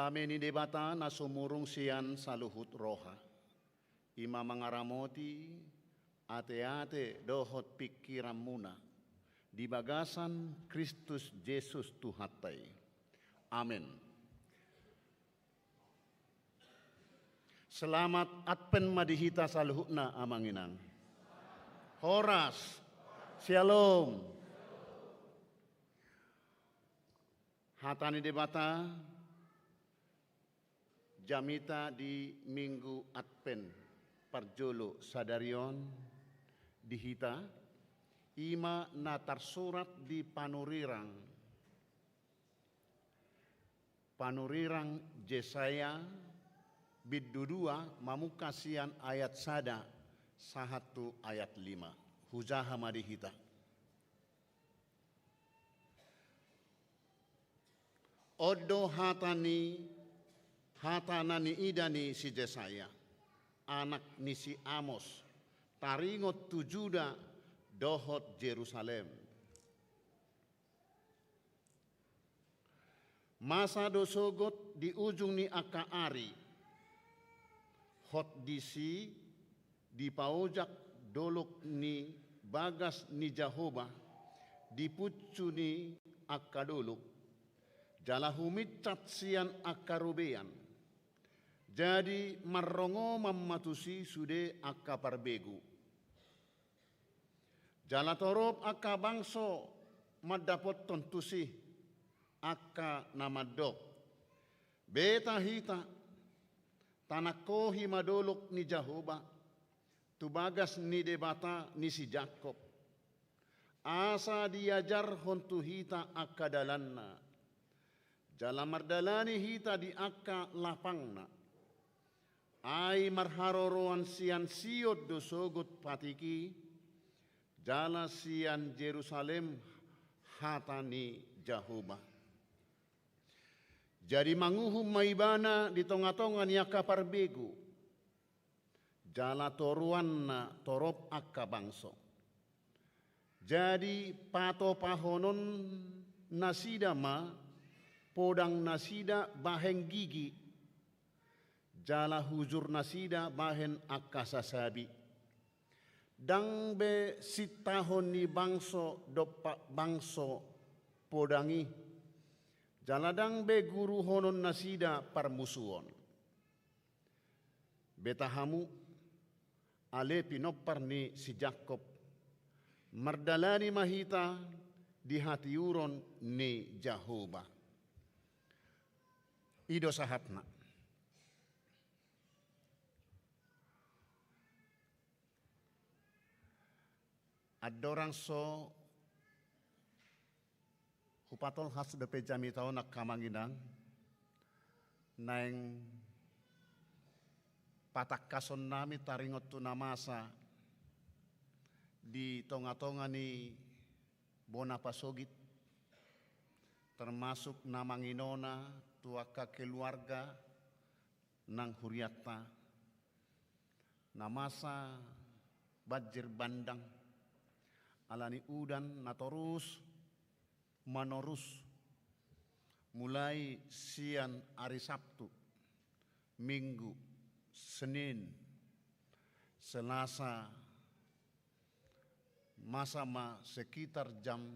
Dame ni Debata na sumurung sian saluhut roha, i ma mangaramoti ateate dohot pingkiranmuna di bagasan Kristus Jesus Tuhanta i. Amen. Selamat Advent ma di hita saluhutna, Amang Inang. Horas. Syalom. Hata ni Debata, jamita di Minggu Advent parjolo sadari on di hita, i ma na tarsurat di panurirang, panurirang Jesaya bindu dua, mamungka sian ayat sada sahat tu ayat lima. Hujaha ma di hita. On do hata ni, hata na niida ni si Jesaya, anak ni si Amos, taringot tu Juda dohot Jerusalem. Masa do sogot di ujung ni angka ari, hot disi dipaojak dolok ni bagas ni Jahowa di puncu ni angka dolok, jala huminsat sian angka robean. Jadi marrongoman ma tusi sude angka parbegu. Jala torop angka bangso mandapothon tusi angka na mandok: Beta hita, tanangkohi ma dolok ni Jahowa, tu bagas ni Debata ni si Jakob. Asa diajarhon tu hita angka dalanna, jala mardalani hita di angka lapangna. Ai marharoroan sian Sion do sogot patik i, jala sian Jerusalem hata ni Jahowa. Jadi manguhum ma Ibana di tongatonga ni angka parbegu, jala toruanna torop angka bangso. Jadi patopahonon nasida ma podangnasida bahen gigi, jala hujurnasida bahen angka sasabi. Ndang be sintahon ni bangso dompak bangso podang i, jala ndang be guruhononnasida parmusuon. Beta hamu, ale pinompar ni si Jakob, mardalani ma hita di hatiuron ni Jahowa. I do sahatna. Andorang so hupatolhas dope jamita on, angka amang inang, naeng patangkasonnami taringot tu na masa di tongatonga ni bona pasogit, termasuk na manginona tu angka keluarga nang hurianta, na masa banjir bandang ala ni udan na torus manorus, mulai sian ari Sabtu, Minggu, Senin, Selasa, masa ma sekitar jam,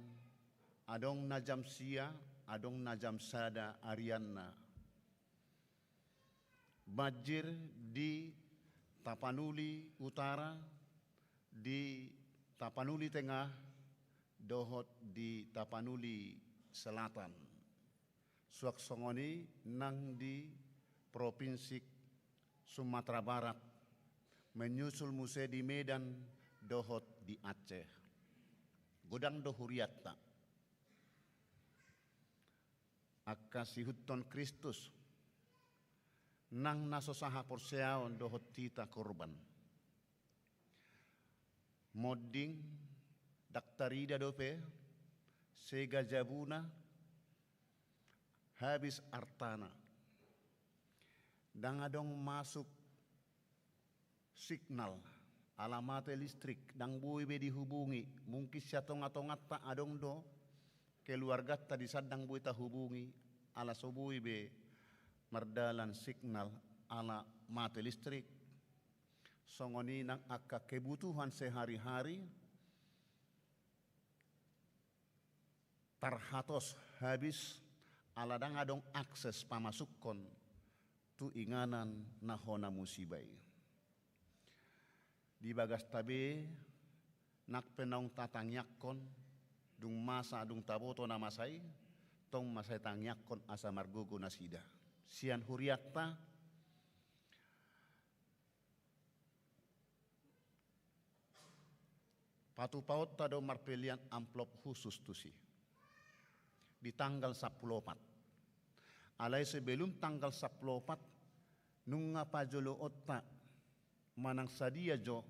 adong na jam sia, adong na jam sada arianna. Banjir di Tapanuli Utara, di Tapanuli Tengah, dohot di Tapanuli Selatan. Suang songon i nang di Provinsi Sumatera Barat, menyusul muse di Medan dohot di Aceh. Godang do hurianta, angka siihuthon Kristus, nang na so sahaporseaon dohot hita korban. Monding, ndang tarida dope, sega jabuna, habis artana. Ndang adong masuk signal, ala mate listrik, ndang boi be dihubungi. Mungkin sian tongatonganta adong do keluarganta di san ndang boi tahubungi, ala so boi be mardalan signal ala mate listrik, songon i nang angka kebutuhan sehari-hari tarhatos habis ala ndang adong akses pamasukkon tu inganan na hona musiba i. Di bagasta be, nang pe naung tatangiangkon, dung masa, dung taboto na masa i, tong ma sai tangiangkon asa margogo nasida. Sian huriatta, patupaonta do marpelian amplop khusus tusi di tanggal sampulu opat. Alai sebelum tanggal sampulu opat, nunga pajoloonta manang sadia jo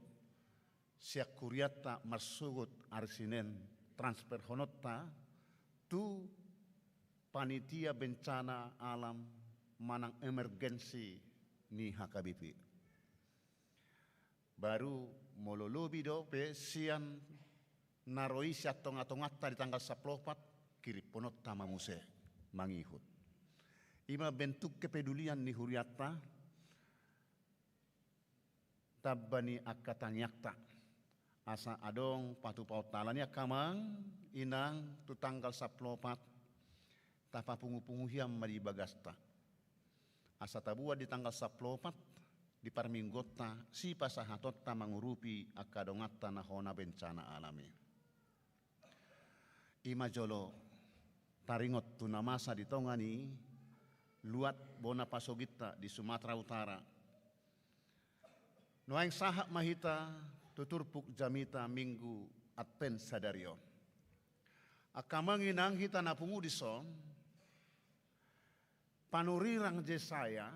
sian huriatta marsogot ari Sinen transferhononta tu panitia bencana alam manang emergensi ni H K B P. Baru molo lobi dope sian na ro i sian tonga-tonganta di tanggal sampulu opat, kirimhononta ma muse mangihut. I ma bentuk kepedulian ni huriatta, tamba ni angka tangiangta. Asa adong patupaonta. Alani i angka amang inang, tu tanggal sampulu opat tapapungu-pungu hian ma di bagasta. Asa tabuat di tanggal sampulu opat di parmingguonta sipasahatonta mangurupi angka donganta na hona bencana alam i. I ma jolo taringot tu na masa di tonga ni luat bona pasogitta di Sumatera Utara. Nuaeng sahat ma hita tu turpuk jamita Minggu Advent sadari on. Angka amang inang, hita na pungu dison, panurirang Jesaya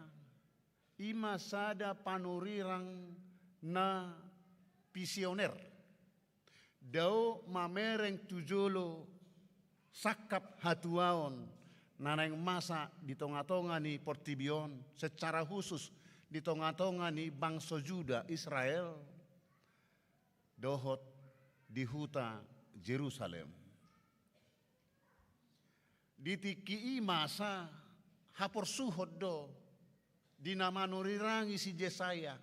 i ma sada panurirang na visioner. Dao mamereng tu jolo sangkap hatuaon na naeng masa di tonga-tonga ni portibi on, secara khusus di tonga-tonga ni bangso Juda, Israel, dohot di huta Jerusalem. Di tingki i masa haporsuhon do di na manurirangi si Jesaya.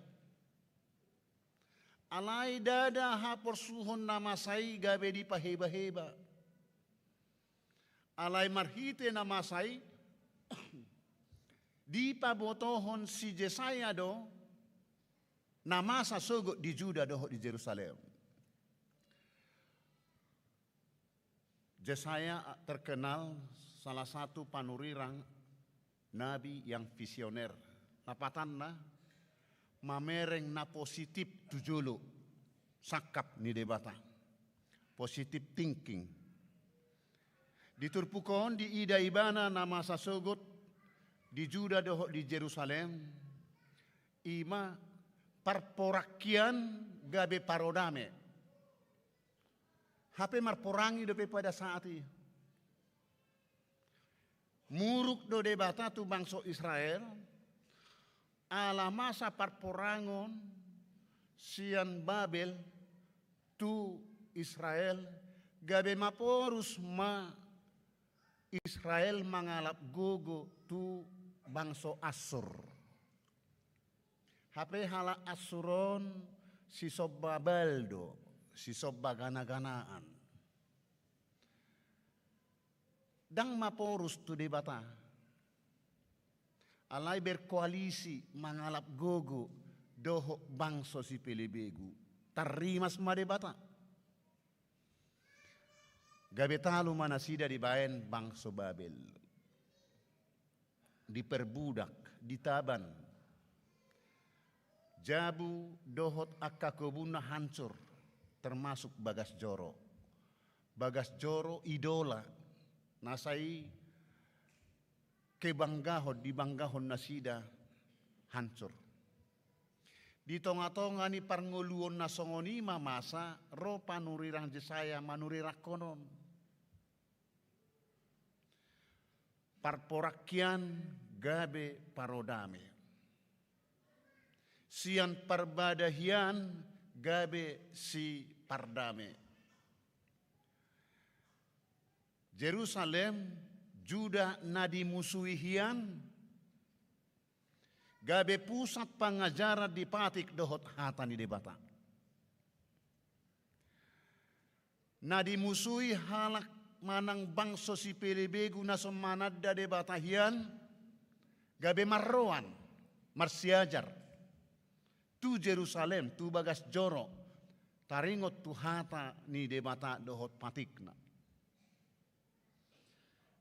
Alai ndada haporsuhon na masa i gabe dipaheba-heba. Alai marhite na masa i dipabotohon si Jesaya do na masa sogot di Juda dohot di Jerusalem. Jesaya terkenal salah satu panurirang nabi yang visioner. Lapatanna, mamereng na positif tu jolo sangkap ni Debata. Positive thinking. Di turpuk on diida ibana na masa sogot di Juda dohot di Jerusalem, i ma parporakian gabe parodame. Hape marporangi dope pada saat i. Muruk do Debata tu bangso Israel, ala masa parporangon sian Babel tu Israel, gabe maporus ma Israel mangalap gogo tu bangso Assur. Hape halak Assur on sisomba Baal do, sisomba gana-ganaan. Ndang maporus tu Debata. Alai berkoalisi mangalap gogo dohot bangso sipelebegu. Tarrimas ma Debata. Gabe talu ma nasida dibaen bangso Babel. Diperbudak, ditaban. Jabu dohot angka kobunna hancur, termasuk bagas joro. Bagas joro idola, na sai kebanggahon, dibanggahon nasida, hancur. Di tonga-tonga ni parngoluon na songon i ma masa ro panurirang Jesaya manurirangkon on. Parporakian gabe parodame. Sian parbada hian gabe sipardame. Jerusalem, Juda na dimusui hian, gabe pusat pangajaran di patik dohot hata ni Debata. Na dimusui halak manang bangso sipelebegu na so mananda Debata hian, gabe marroan, marsiajar tu Jerusalem, tu bagas joro, taringot tu hata ni Debata dohot patikna.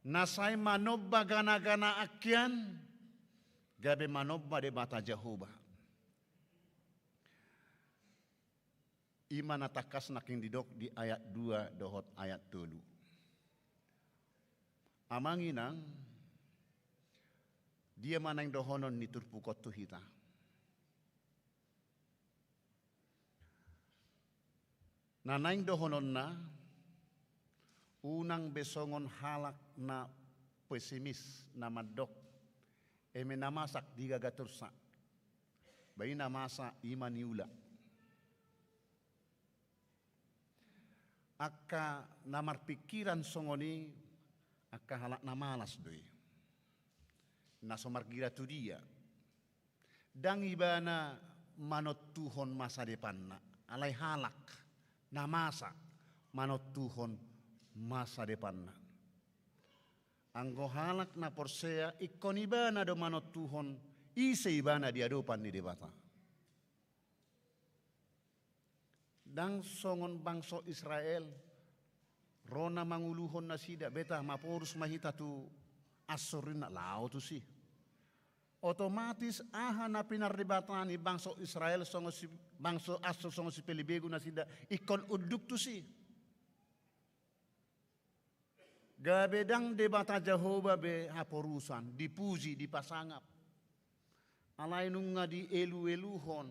Na sai manomba gana-ganaan hian, gabe manomba Debata Jahowa. I ma na tangkas nangkin didok di ayat dua dohot ayat tolu. Amang inang, dia ma naeng dohonon ni turpuk on tu hita? Na naeng dohononna, unang be songon halak na pesimis, na mandok, eme na masak digaga tursa, ba i na masa i ma niula. Angka na marpingkiran songon i, angka halak na malas do i, na so margira tu dia. Ndang ibana manontuhon masa depanna, alai halak na masa manontuhon masa depanna. Anggo halak na porsea, ingkon ibana do manontuhon ise ibana di adopan ni Debata. Ndang songon bangso Israel, ro na manguluhon nasida, beta, maporus ma hita tu Assur, ninna, laho tusi. Otomatis aha na pinardebata ni bangso Israel songon si, bangso Assur songon sipelebegu nasida, ingkon unduk tusi. Gabe ndang Debata Jahowa be haporusan, dipuji, dipasangap. Alai nunga dielu-eluhon,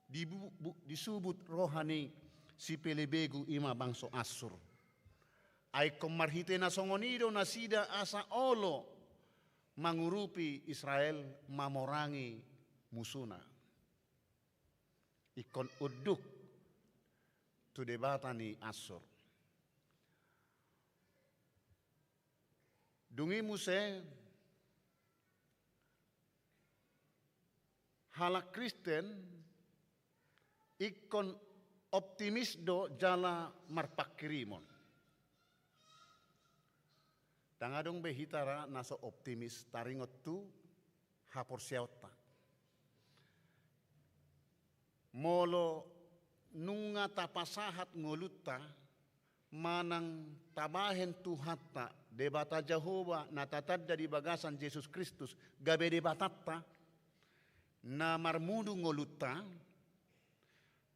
dibu-, bu-, disubut roha ni sipelebegu, i ma bangso Assur. Ai ingkon marhite na songon i do nasida asa olo mangurupi Israel mamorangi musuna. Ingkon unduk tu debata ni Assur. Dung i muse halak Kristen ingkon optimis do jala marpangkirimon. Ndang adong be hita ra na so optimis taringot tu haporseaonta. Molo nunga tapasahat ngolunta manang tabahen Tuhanta, Debata Jahowa na tatanda di bagasan Jesus Kristus gabe Debatanta na marmudu ngolunta,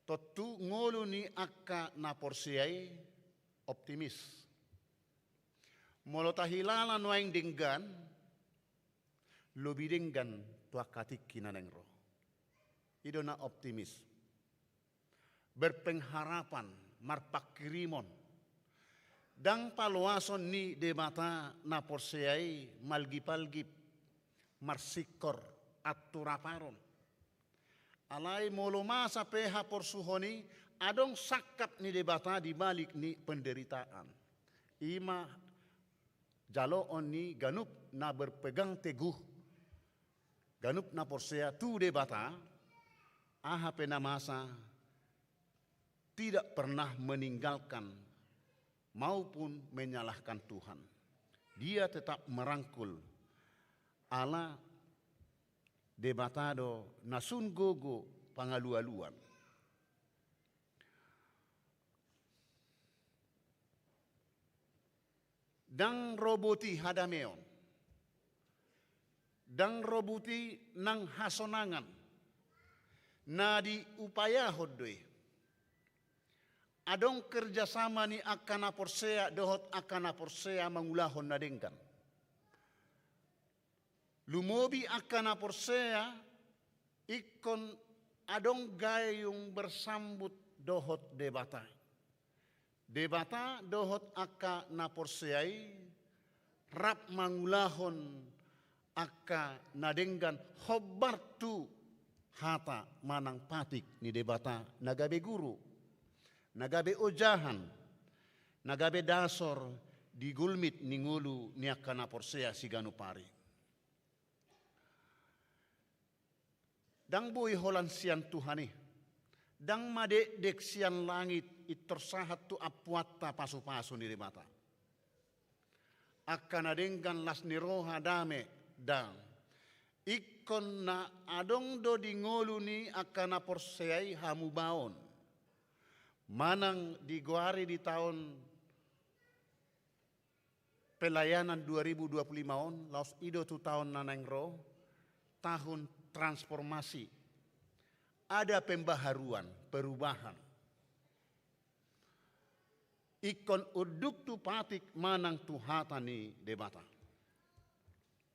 tontu ngolu ni angka na porsea i optimis. Molo tahilala nuaeng denggan, lobi denggan tu angka tingki na naeng ro. I do na optimis. Berpengharapan, marpangkirimon. Ndang paloason ni Debata na porsea i malgip-algip, marsingkor, anturaparon. Alai molo masa pe haporsuhon i, adong sangkap ni Debata di balik ni penderitaan. I ma jaloon ni ganup na berpegang teguh, ganup na porsea tu Debata, aha pe na masa, tidak pernah meninggalkan maupun menyalahkan Tuhan. Dia tetap merangkul, ala Debata do na sun gogo pangalualuan. Ndang ro boti hadameon, ndang ro boti nang hasonangan, na diupayahon do i. Adong kerjasama ni angka na porsea dohot angka na porsea mangulahon na denggan. Lumobi angka na porsea ingkon adong gayung bersambut dohot Debata. Debata dohot angka na porsea i rap mangulahon angka na denggan hombar tu hata manang patik ni Debata na gabe guru, na gabe ojahan, na gabe dasor di gulmit ni ngolu ni angka na porsea siganup ari. Ndang boi holan sian Tuhan i, ndang madekdek sian langit intor sahat tu ampuanta pasupasu ni Debata. Angka na denggan las ni roha dame ndang. Ingkon na adong do di ngolu ni angka na porsea i hamubaon. Manang digoari di taon pelayanan dua ribu dua puluh lima on, laos i do tu taon na naeng ro, tahun transformasi. Ada pembaharuan, perubahan. Ingkon unduk tu patik manang tu hata ni Debata.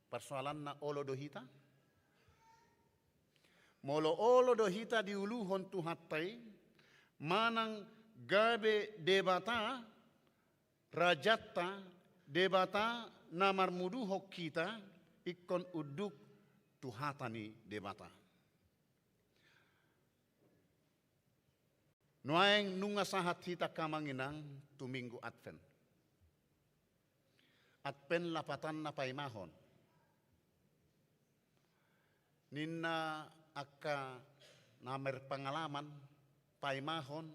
Persoalanna, olo do hita? Molo olo do hita diuluhon Tuhanta i, manang gabe Debata, rajanta, Debata na marmuduhon hita, ingkon unduk tu hata ni Debata. Nuaeng nunga sahat hita, angka amang inang, tu Minggu Advent. Advent lapatanna paimahon. Ninna angka na marpengalaman, paimahon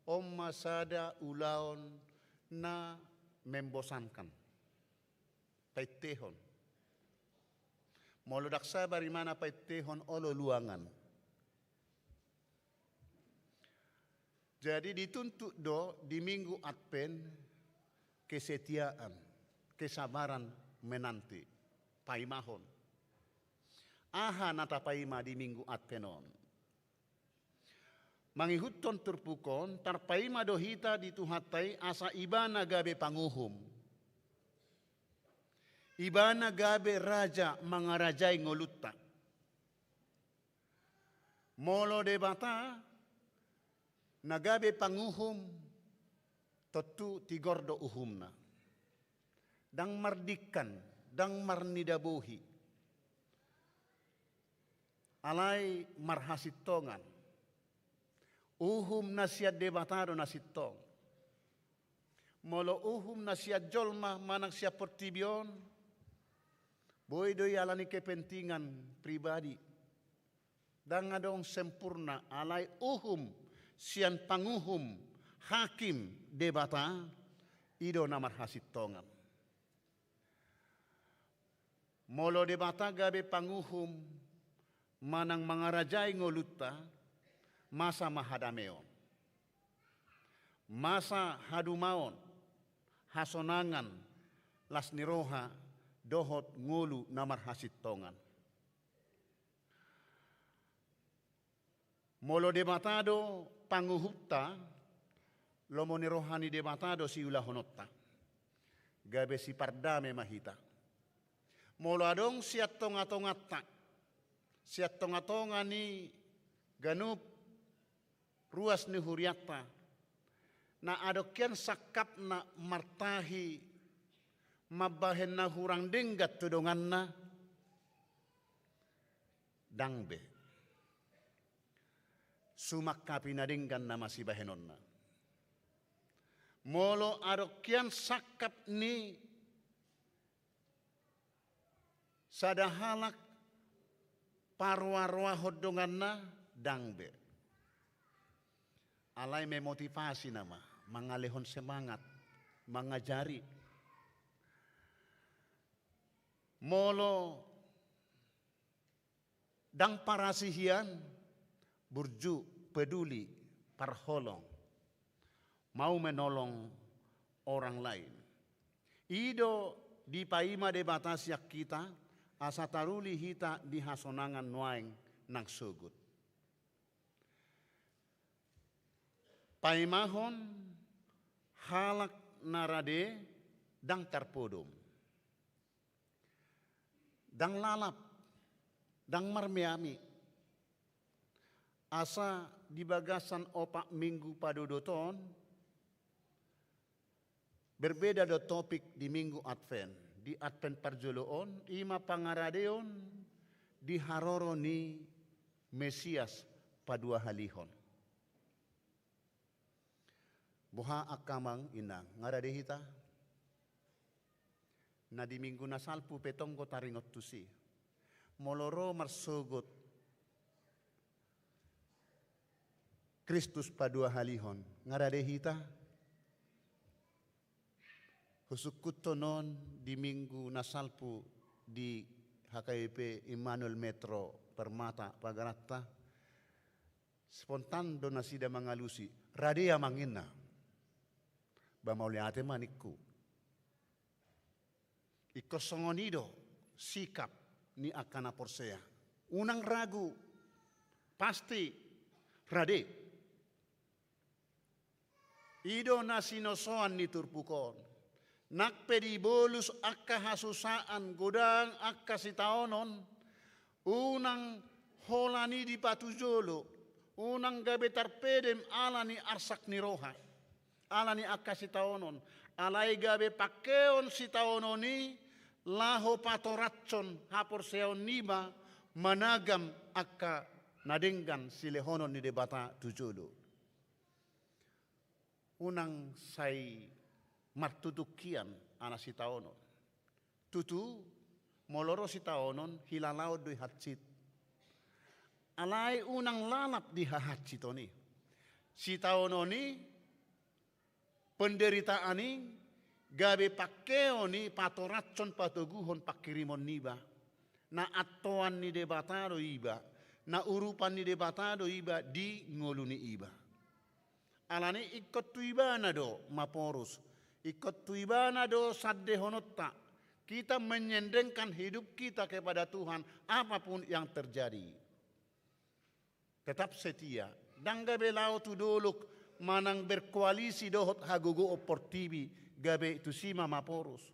on ma sada ulaon na membosankan. Paintehon. Molo ndang sabar ibana paintehon, olo luangan. Jadi dituntut do di Minggu Advent kesetiaan, kesabaran menanti, paimahon. Aha na tapaima di Minggu Advent on? Mangihuthon turpuk on, tarpaima do hita di Tuhanta i asa ibana gabe panguhum. Ibana gabe raja mangarajai ngolunta. Molo Debata na gabe panguhum, tontu tigor do uhumna. Ndang mardingkan, ndang marnida bohi. Alai marhasintongan. Uhum na sian Debata do na sintong. Molo uhum na sian jolma manang sian portibi on, boi do i ala ni kepentingan pribadi. Ndang adong sempurna, alai uhum sian panguhum, hakim, Debata, i do na marhasintongan. Molo Debata gabe panguhum manang mangarajai ngolunta, masa ma hadameon. Masa hadumaon, hasonangan, las ni roha, dohot ngolu na marhasintongan. Molo Debata do panguhumta, lomo ni roha ni Debata do siulahononta. Gabe sipardame ma hita. Molo adong sian tongatonganta, sian tongatonga ni ganup ruas ni hurianta, na adong hian sangkapna martahi mambahen na hurang denggan tu donganna, ndang be. Sumangkapi na denggan nama sibahenonna. Molo adong hian sangkap ni sada halak paroaroahon donganna, ndang be. Alai memotivasi nama, mangalehon semangat, mangajari. Molo ndang parasi hian, burju, peduli, parholong, mau menolong orang lain. I do dipaima Debata sian hita, asa taruli hita di hasonangan nuaeng nang sogot. Paimahon halak na rade ndang tarpodom. Ndang lalap, ndang marmeami. Asa di bagasan opat minggu padodot on, berbeda do topik di Minggu Advent. Di Advent parjolo on, i ma pangaradeon di haroro ni Mesias paduahalihon. Boha angka amang inang, nga rade hita? Na di minggu na salpu pe tonggo taringot tusi. Molo ro marsogot Kristus paduahalihon, nga rade hita? Husungkunhon on di minggu na salpu di H K I P Immanuel Metro Permata Pagaranta. Spontan do nasida mangalusi, rade amang ninna. Ba mauliate ma ningku. Ingkon songon i do sikap ni angka na porsea. Unang ragu, pasti rade. I do na sinosoan ni turpuk on. Nang pe dibolus angka hasusaan, godang angka sitaonon, unang holan i dipatujolo, unang gabe tarpedem ala ni arsak ni roha, ala ni angka sitaonon, alai gabe pangkeon sitaonon i laho patorashon haporseaon niba managam angka na denggan silehonon ni Debata tu jolo. Unang sai martutuk hian ala sitaonon. Tutu, molo ro sitaonon, hilalaon do i hansit. Alai unang lalap di hahansiton i. Sitaonon i, penderitaan i, gabe pangkeon i patorashon patoguhon panghirimon niba. Na antoan ni Debata do iba, na urupan ni Debata do iba di ngolu ni iba. Alani ingkon tu ibana do maporus, ingkon tu ibana do sandehononta. Kita menyendengkan hidup kita kepada Tuhan, apapun yang terjadi. Tetap setia. Ndang gabe laho tu dolok manang berkoalisi dohot hagogoon portibi, gabe tusi ma maporus.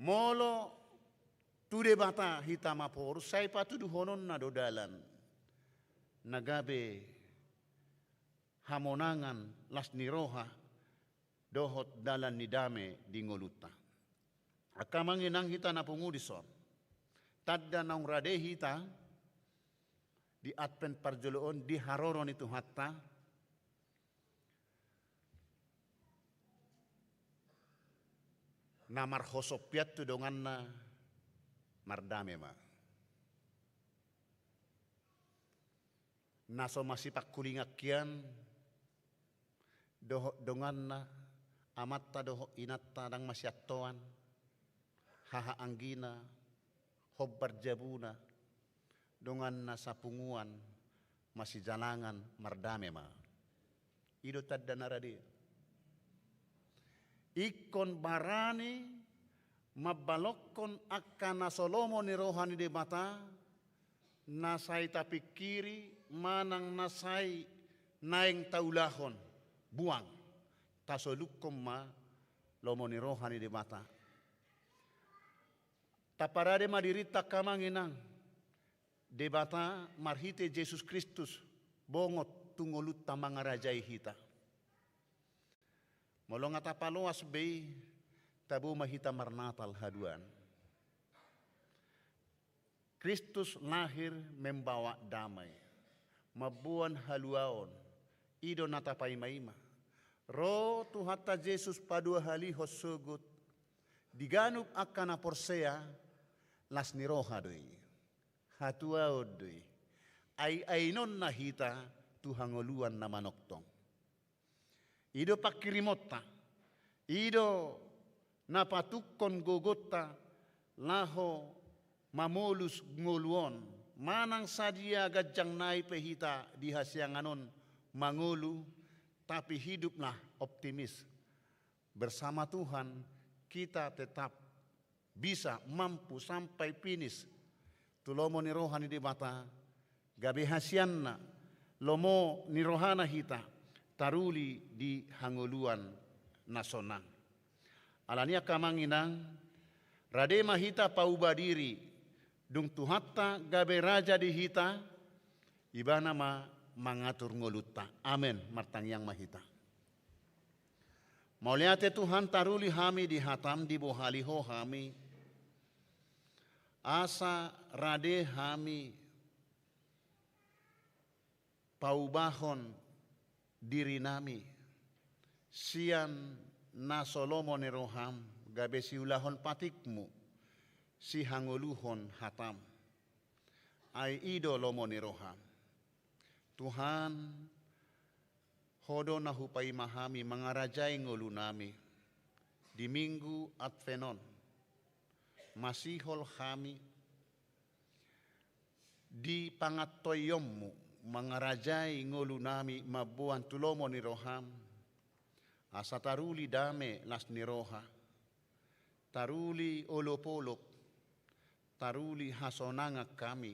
Molo tu Debata hita maporus, sai patuduhononna do dalan na gabe hamonangan, las ni roha, dohot dalan ni dame di ngolunta. Angka amang inang, hita na pungu dison, tanda naung rade hita di Advent parjolo on, di haroro ni Tuhanta, na marhosompian tu donganna mardame ma. Na so masipangkulingan hian dohot donganna, amanta dohot inanta ndang masiantoan, haha anggina, hombar jabuna, donganna sapunguan, masijalangan, mardame ma. I do tanda na rade. Ingkon barani mambalongkon angka na so lomo ni roha ni Debata, na sai tapingkiri manang na sai naeng taulahon, buang, tasolukhon ma lomo ni roha ni Debata. Taparade ma dirinta angka amang inang, Debata marhite Jesus Kristus bongot tu ngolunta mangarajai hita. Molo nga tapaloas be i, tabo ma hita marnatal haduan. Kristus lahir membawa damai, mamboan haluaon, i do na tapaimaima. Ro Tuhanta Jesus paduahalihon sogot, di ganup angka na porsea, las ni roha do i, hatuaon do i, ai ainonna hita tu hangoluan na manongtong. I do pangkirimonta, i do na patungkon gogonta laho mamolus ngolu on, manang sadia ganjang nai pe hita di hasiangan on mangolu, tapi hiduplah optimis. Bersama Tuhan kita tetap bisa, mampu sampai finish tu lomo ni roha ni Debata, gabe hasianna lomo ni rohana hita taruli di hangoluan na sonang. Alani angka amang inang, rade ma hita pauba diri, dung Tuhanta gabe raja di hita, Ibana ma mangatur ngolunta. Amen. Martangiang ma hita. Mauliate Tuhan, taruli hami di hatam, dibohali Ho hami, asa rade hami paubahon dirinami sian na so lomo ni roham, gabe siulahon patikmu, sihangoluhon hatam. Ai i do lomo ni roham. Tuhan, Ho do na hupaima hami mangarajai ngolunami di Minggu Advent on. Masihol hami di pangantoionmu mangarajai ngolunami mamboan tu lomo ni roham, asa taruli dame las ni roha, taruli olopolop, taruli hasonangan hami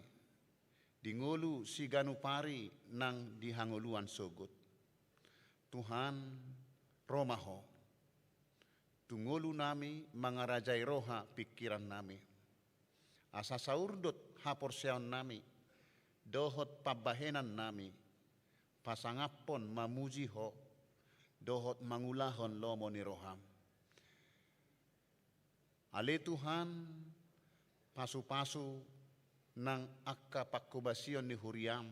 di ngolu siganup ari nang di hangoluan sogot. Tuhan, ro ma Ho tu ngolunami mangarajai roha pingkirannami, asa saurdot haporseaonnami dohot pambahenannami pasangaphon mamuji Ho dohot mangulahon lomo ni roham. Ale Tuhan, pasupasu nang angka panghobasion ni huriam,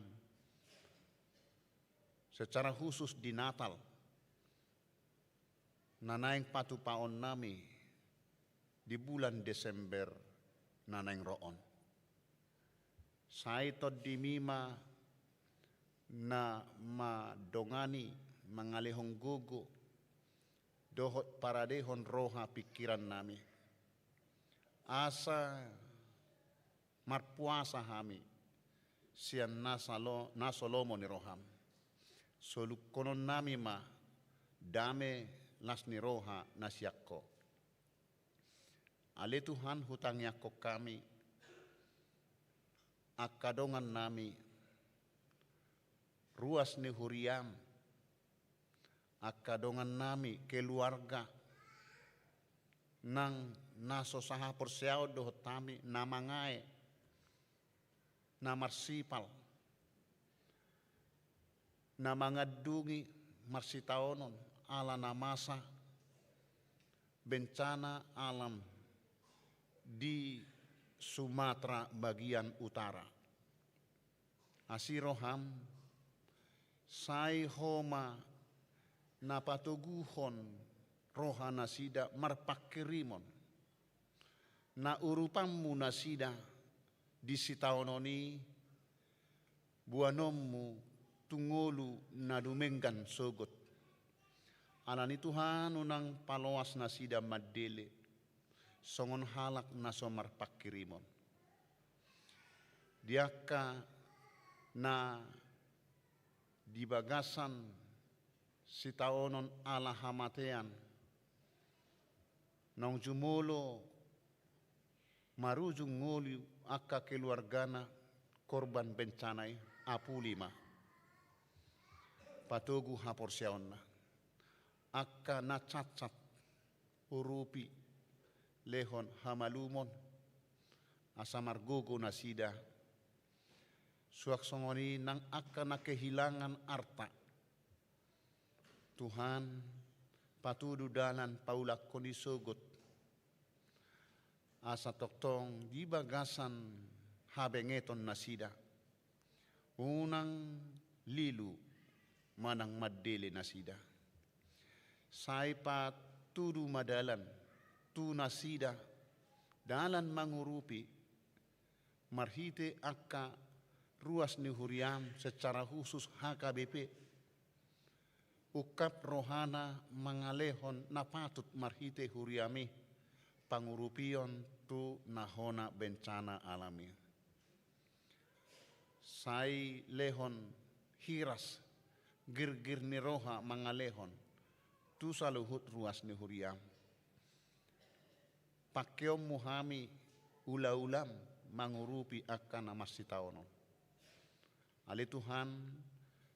secara khusus di Natal na naeng patupaonnami di bulan Desember na naeng ro on. Sai TondiMi ma na mandongani, mangalehon gogo dohot paradehon roha pingkirannami, asa marpuasa hami sian na salo-, na so lomo ni roham. Solukhononnami ma dame las ni roha na sian Ho. Ale Tuhan, hutangiangkon hami angka dongannami ruas ni huriam, angka dongannami keluarga nang na so sahaporseaon dohot hami, na mangae, na marsipal, na mangandungi marsitaonon ala na masa bencana alam di Sumatera bagian utara. Asi roham, sai Ho ma na patoguhon roha nasida marpanghirimon, na urupanmu nasida di sitaonon i, boanonmu tu ngolu na dumenggan sogot. Alani Tuhan, unang paloas nasida mandele songon halak na so marpanghirimon. Di angka na di bagasan sitaonon ala hamatean, naung jumolo marujung ngolu angka keluargana korban bencana i, apuli ma, patogu haporseaonna. Angka na cacat, urupi, lehon hamalumon, asa margogo nasida. Suang songon i nang angka na kehilangan arta. Tuhan, patudu dalan paulakkon i sogot, asa tongtong di bagasan habengeton nasida, unang lilu manang mandele nasida. Sai patudu ma dalan tu nasida, dalan mangurupi, marhite angka ruas ni huriam, secara khusus H K B P, ungkap rohana mangalehon na patut marhite huriam i pangurupion tu na hona bencana alam i. Sai lehon hiras, girgir ni roha mangalehon tu saluhut ruas ni huriam. Pangkeonmu hami ula-ulam mangurupi angka na marsitaonon. Ale Tuhan,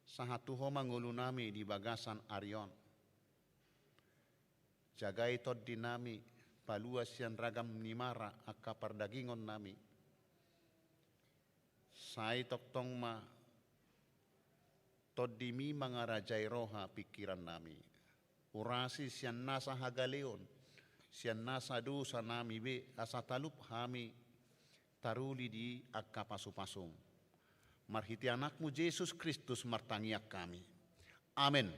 sahat tu Ho ma ngolunami di bagasan ari on. Jagai tondinami, palua sian ragam ni mara angka pardagingonnami. Sai tongtong ma tondimi mangarajai roha pingkirannami. Urasi sian nasa hagaleon, sian nasa dosanami be, asa talup hami taruli di angka pasupasum. Marhite Anakmu Jesus Kristus martangiang hami. Amen.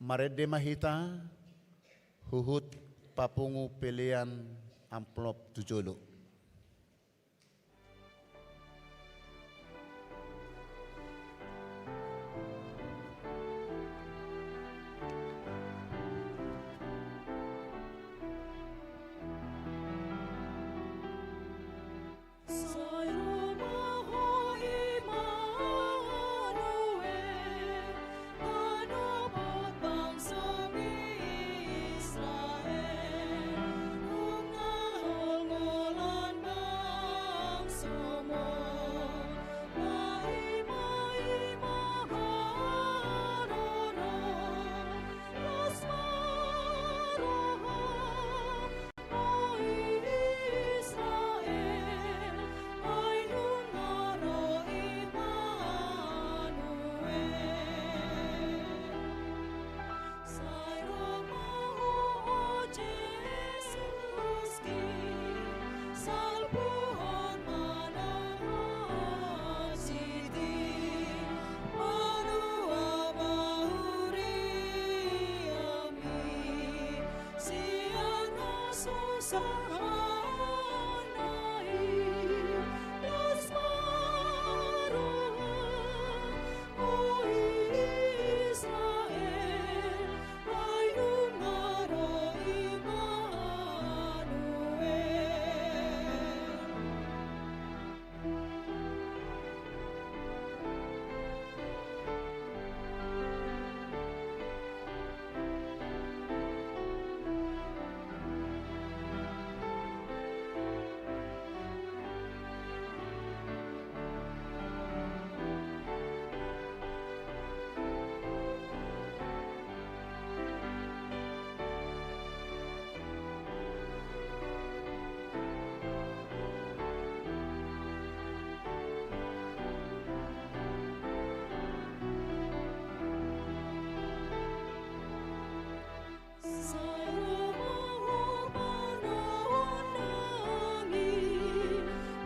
Marende ma hita, huhut papungu pelean amplop tu jolo. Sahat nai las ma roha, o Israel, ai nunga ro Immanuel. Sai ro ma ho panaon nami,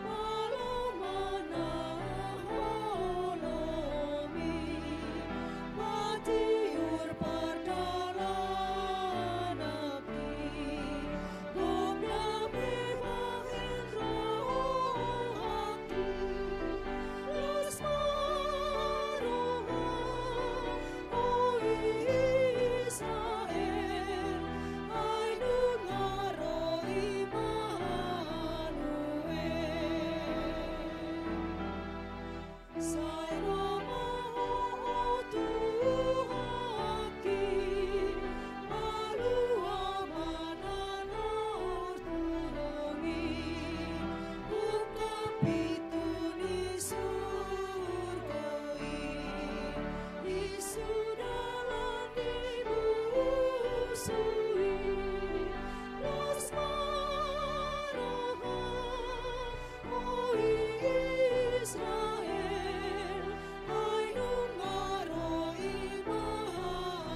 malo ma na holom i, matiur pardalanan i, gok dame bahen rohangki, las ma roha, o Israel, ai nunga ro Immanuel. Sai ro ma ho, o Tuhanki, malua ma na naung turung i, ungkap pintu ni surgo i, di sudalan ni musu i, las ma roha, o Israel, ai nunga ro Immanuel.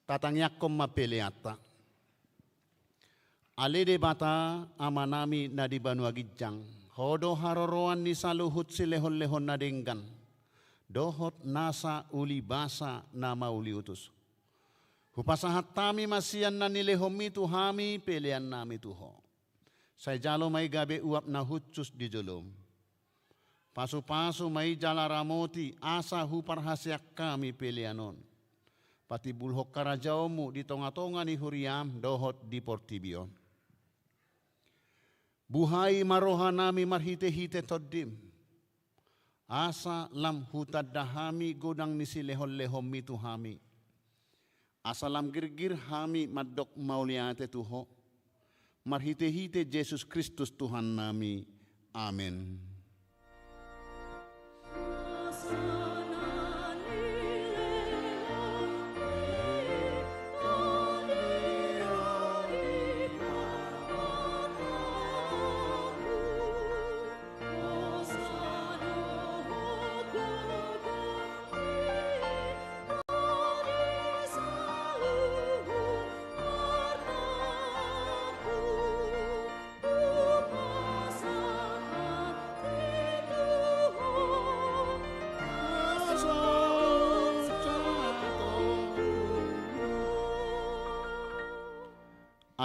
Tatangiangkon ma peleanta. Ale Debata, Amanami na di banua ginjang, Ho do haroroan ni saluhut silehonlehon na denggan dohot nasa ulibasa na mauliutus. Hupasahat hami ma sian na nilehonMi tu hami peleannami tu Ho. Sai jalo ma i gabe uap na hushus di joloM. Pasupasu ma i jala ramoti asa huparhaseang hami pelean on. Patimbulhon harajaonMu di tongatonga ni huriaM dohot di portibi on. Buhai ma rohanami marhitehite TondiM, asa lam hutanda hami godang ni silehonlehonMi tu hami, asa lam girgir hami mandok mauliate tu Ho. Marhitehite Jesus Kristus Tuhannami. Amen.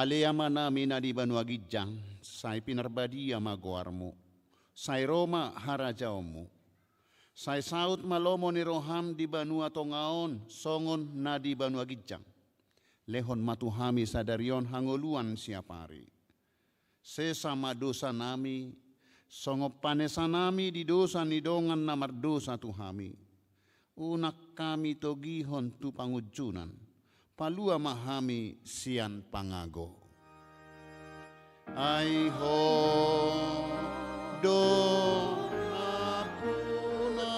Ale Amanami na di banua ginjang, sai pinarbadia ma goarMu. Sai ro ma harajaonMu. Sai saut ma lomo ni rohaM di banua tonga on songon na di banua ginjang. Lehon ma tu hami sadari on hangoluan siapari. Sesa ma dosanami, songon panesanami di dosa ni dongan na mardosa tu hami. Unang hami togihon tu pangunjunan, palua ma hami sian pangago. Ai Ho do nampuna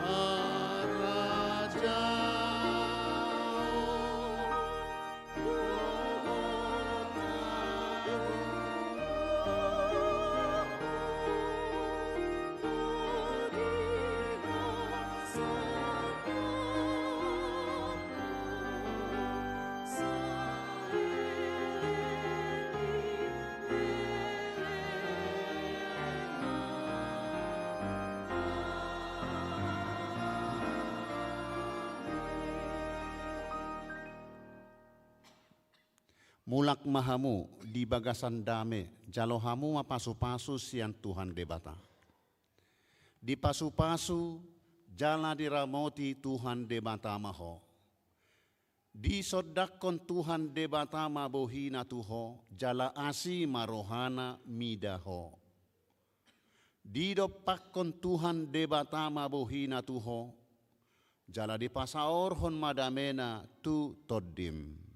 harajaon. Mulak ma hamu di bagasan dame, jalo hamu ma pasupasu sian Tuhan Debata. Dipasupasu jala diramoti Tuhan Debata ma ho. Disondangkon Tuhan Debata ma bohina tu ho, jala asi ma rohana mida ho. Didompakkon Tuhan Debata ma bohina tu ho, jala dipasaorhon ma damena tu tondim.